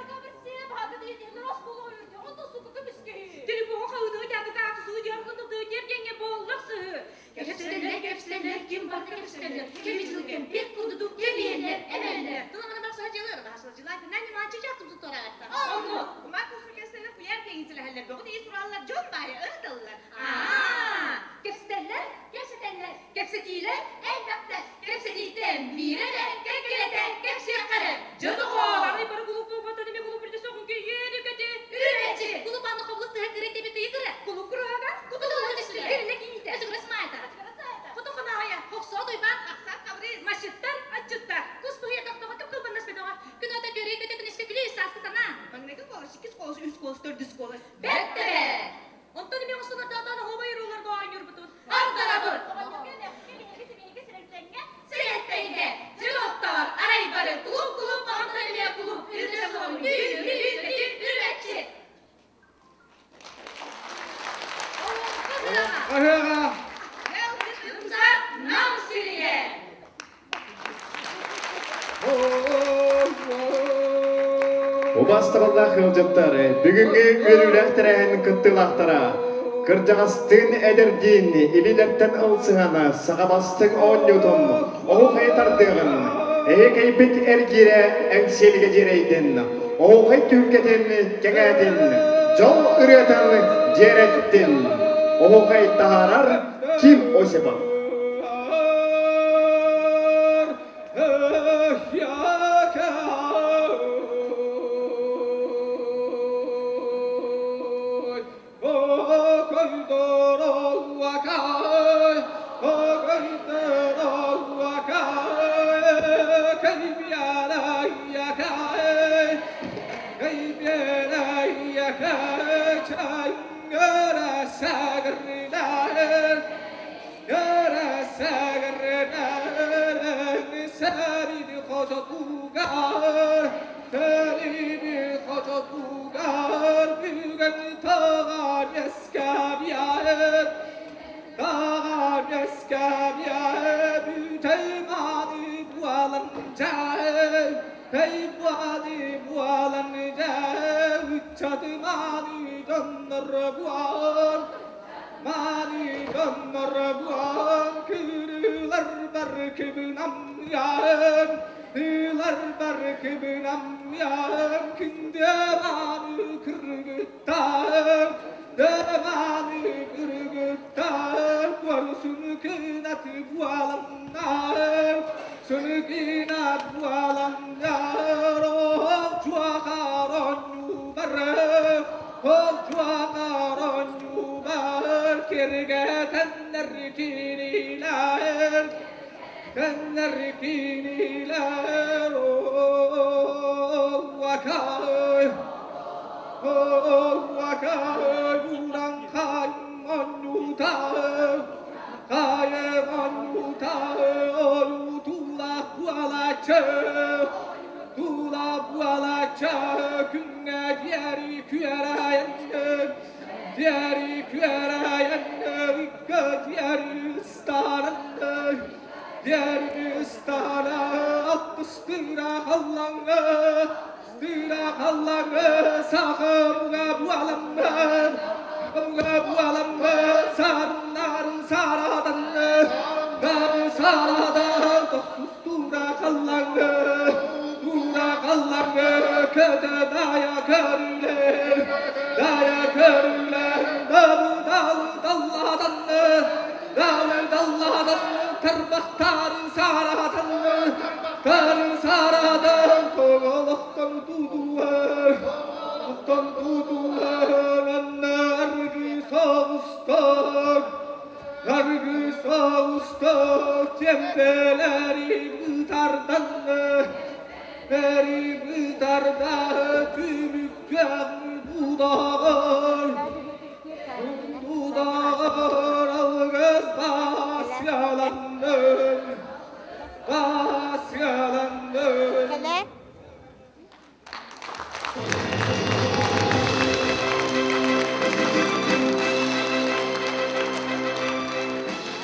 Телефоҥҥа хаһыытыы театрга аатысыы диэн кытылтыы тиэргэҥҥэ буоллах сыһыы. Кэпсэллэр, кэпсэллэр, ким барыта кэпсэллэр, кэми дьыл кэмпиэт курдук кэбиһэллэр, эмэллэр. Тыламана барсаһа дьыалар, баһасылдьылаатынан ньымааччы чааттым туттарагатта. Онно, умар курсу кэпсэллэр, куйаар кэҥинсэлэһэллэр, бөҕү тиий сураллар, дьон баайа ыыталлар. Аа, кэпсэтэллэр, кэпсэтэллэр, кэпсэтиилэр элбэхтэр, кэпсэтииттэн биирэ эрэ кэккэлэтэ кэпсиэххэ эрэ. Дьэ доҕоор, арай бары кулууп буолбатан эмэ кулууп үрдэ соҕун киһиэн үкэти. Үрүмэччи, кулууп анны хобулук тыһа кырай тэби тыйы кыра. Кулууп куруһага, кутулула түстүлэр. Кирилэ киитэ. Өсүгүрэ смайта. Хоту ханаайа. Хохсоо туйбаан. Ахсаат Хабырыыс. Масчыттар, отчуттар. Кус быһыйа тохтоҕо кып кылбаннас бөдөҕө. Күн ото көрүй көтө күнүскэ күлүү сааскы санаа. Маҥнайгы куолас, иккис куолас, үс куолас, төрдүс куолас. Бэрт да бэрт. Онтон эмиэ оҥостонордоотоон оһуобай урууларга оонньуурбутун. Ордоробут. Сэлэттэйдэ, дьыл оттоор, арай бары кулууп-кулууп оҕонтон эмиэ кулууп үрдэ соҕун үрүмэччи. Ыһыаҕа! Ымсар Нам сиригэр! Убаастабыллаах ыалдьыттар, бүгүҥҥү үөрүүлээх тэрээһин кыттыылаахтара, кырдьаҕастыын эдэрдиин илиилэртэн ылсыһан саха бастыҥ оонньуутун оһуохайы тардыаҕын, эһиэкэйбит эргиирэ Эҥсиэлигэ дьиэрэйдин, оһуохай түһүлгэтин кэҥээтин, дьол ырыатын дьиэрэттин. Оһуохай таһаарар Ким Осипов.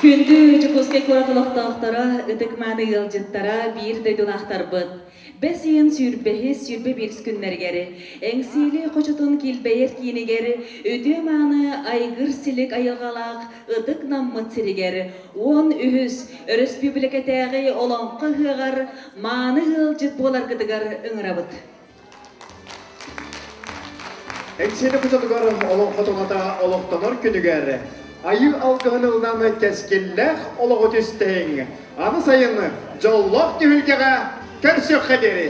Күндү Дьокуускай куорат олохтоохторо, ытык-мааны ыалдьыттара, биир дойдулаахтарбыт! Бэс ыйын сүүрбэһис, 21 күннэригэр Эҥсиэли хочотун килбэйэр киинигэр үтүө-мааны айгыр-силик айылҕалаах ытык Наммыт сиригэр 13-үс өрөспүүбүлүкэтээҕи Олоҥхо ыһыаҕар мааны ыалдьыт буоларгытыгар ыҥырабыт. Эҥсиэли хочотугар олоҥхо туната олохтонор күнүгэр Айыы алгыһын ылынан кэскиллээх олоҕу түстэһиҥ. Аны сайын дьоллоох түһүлгэҕэ көрсүөххэ диэри!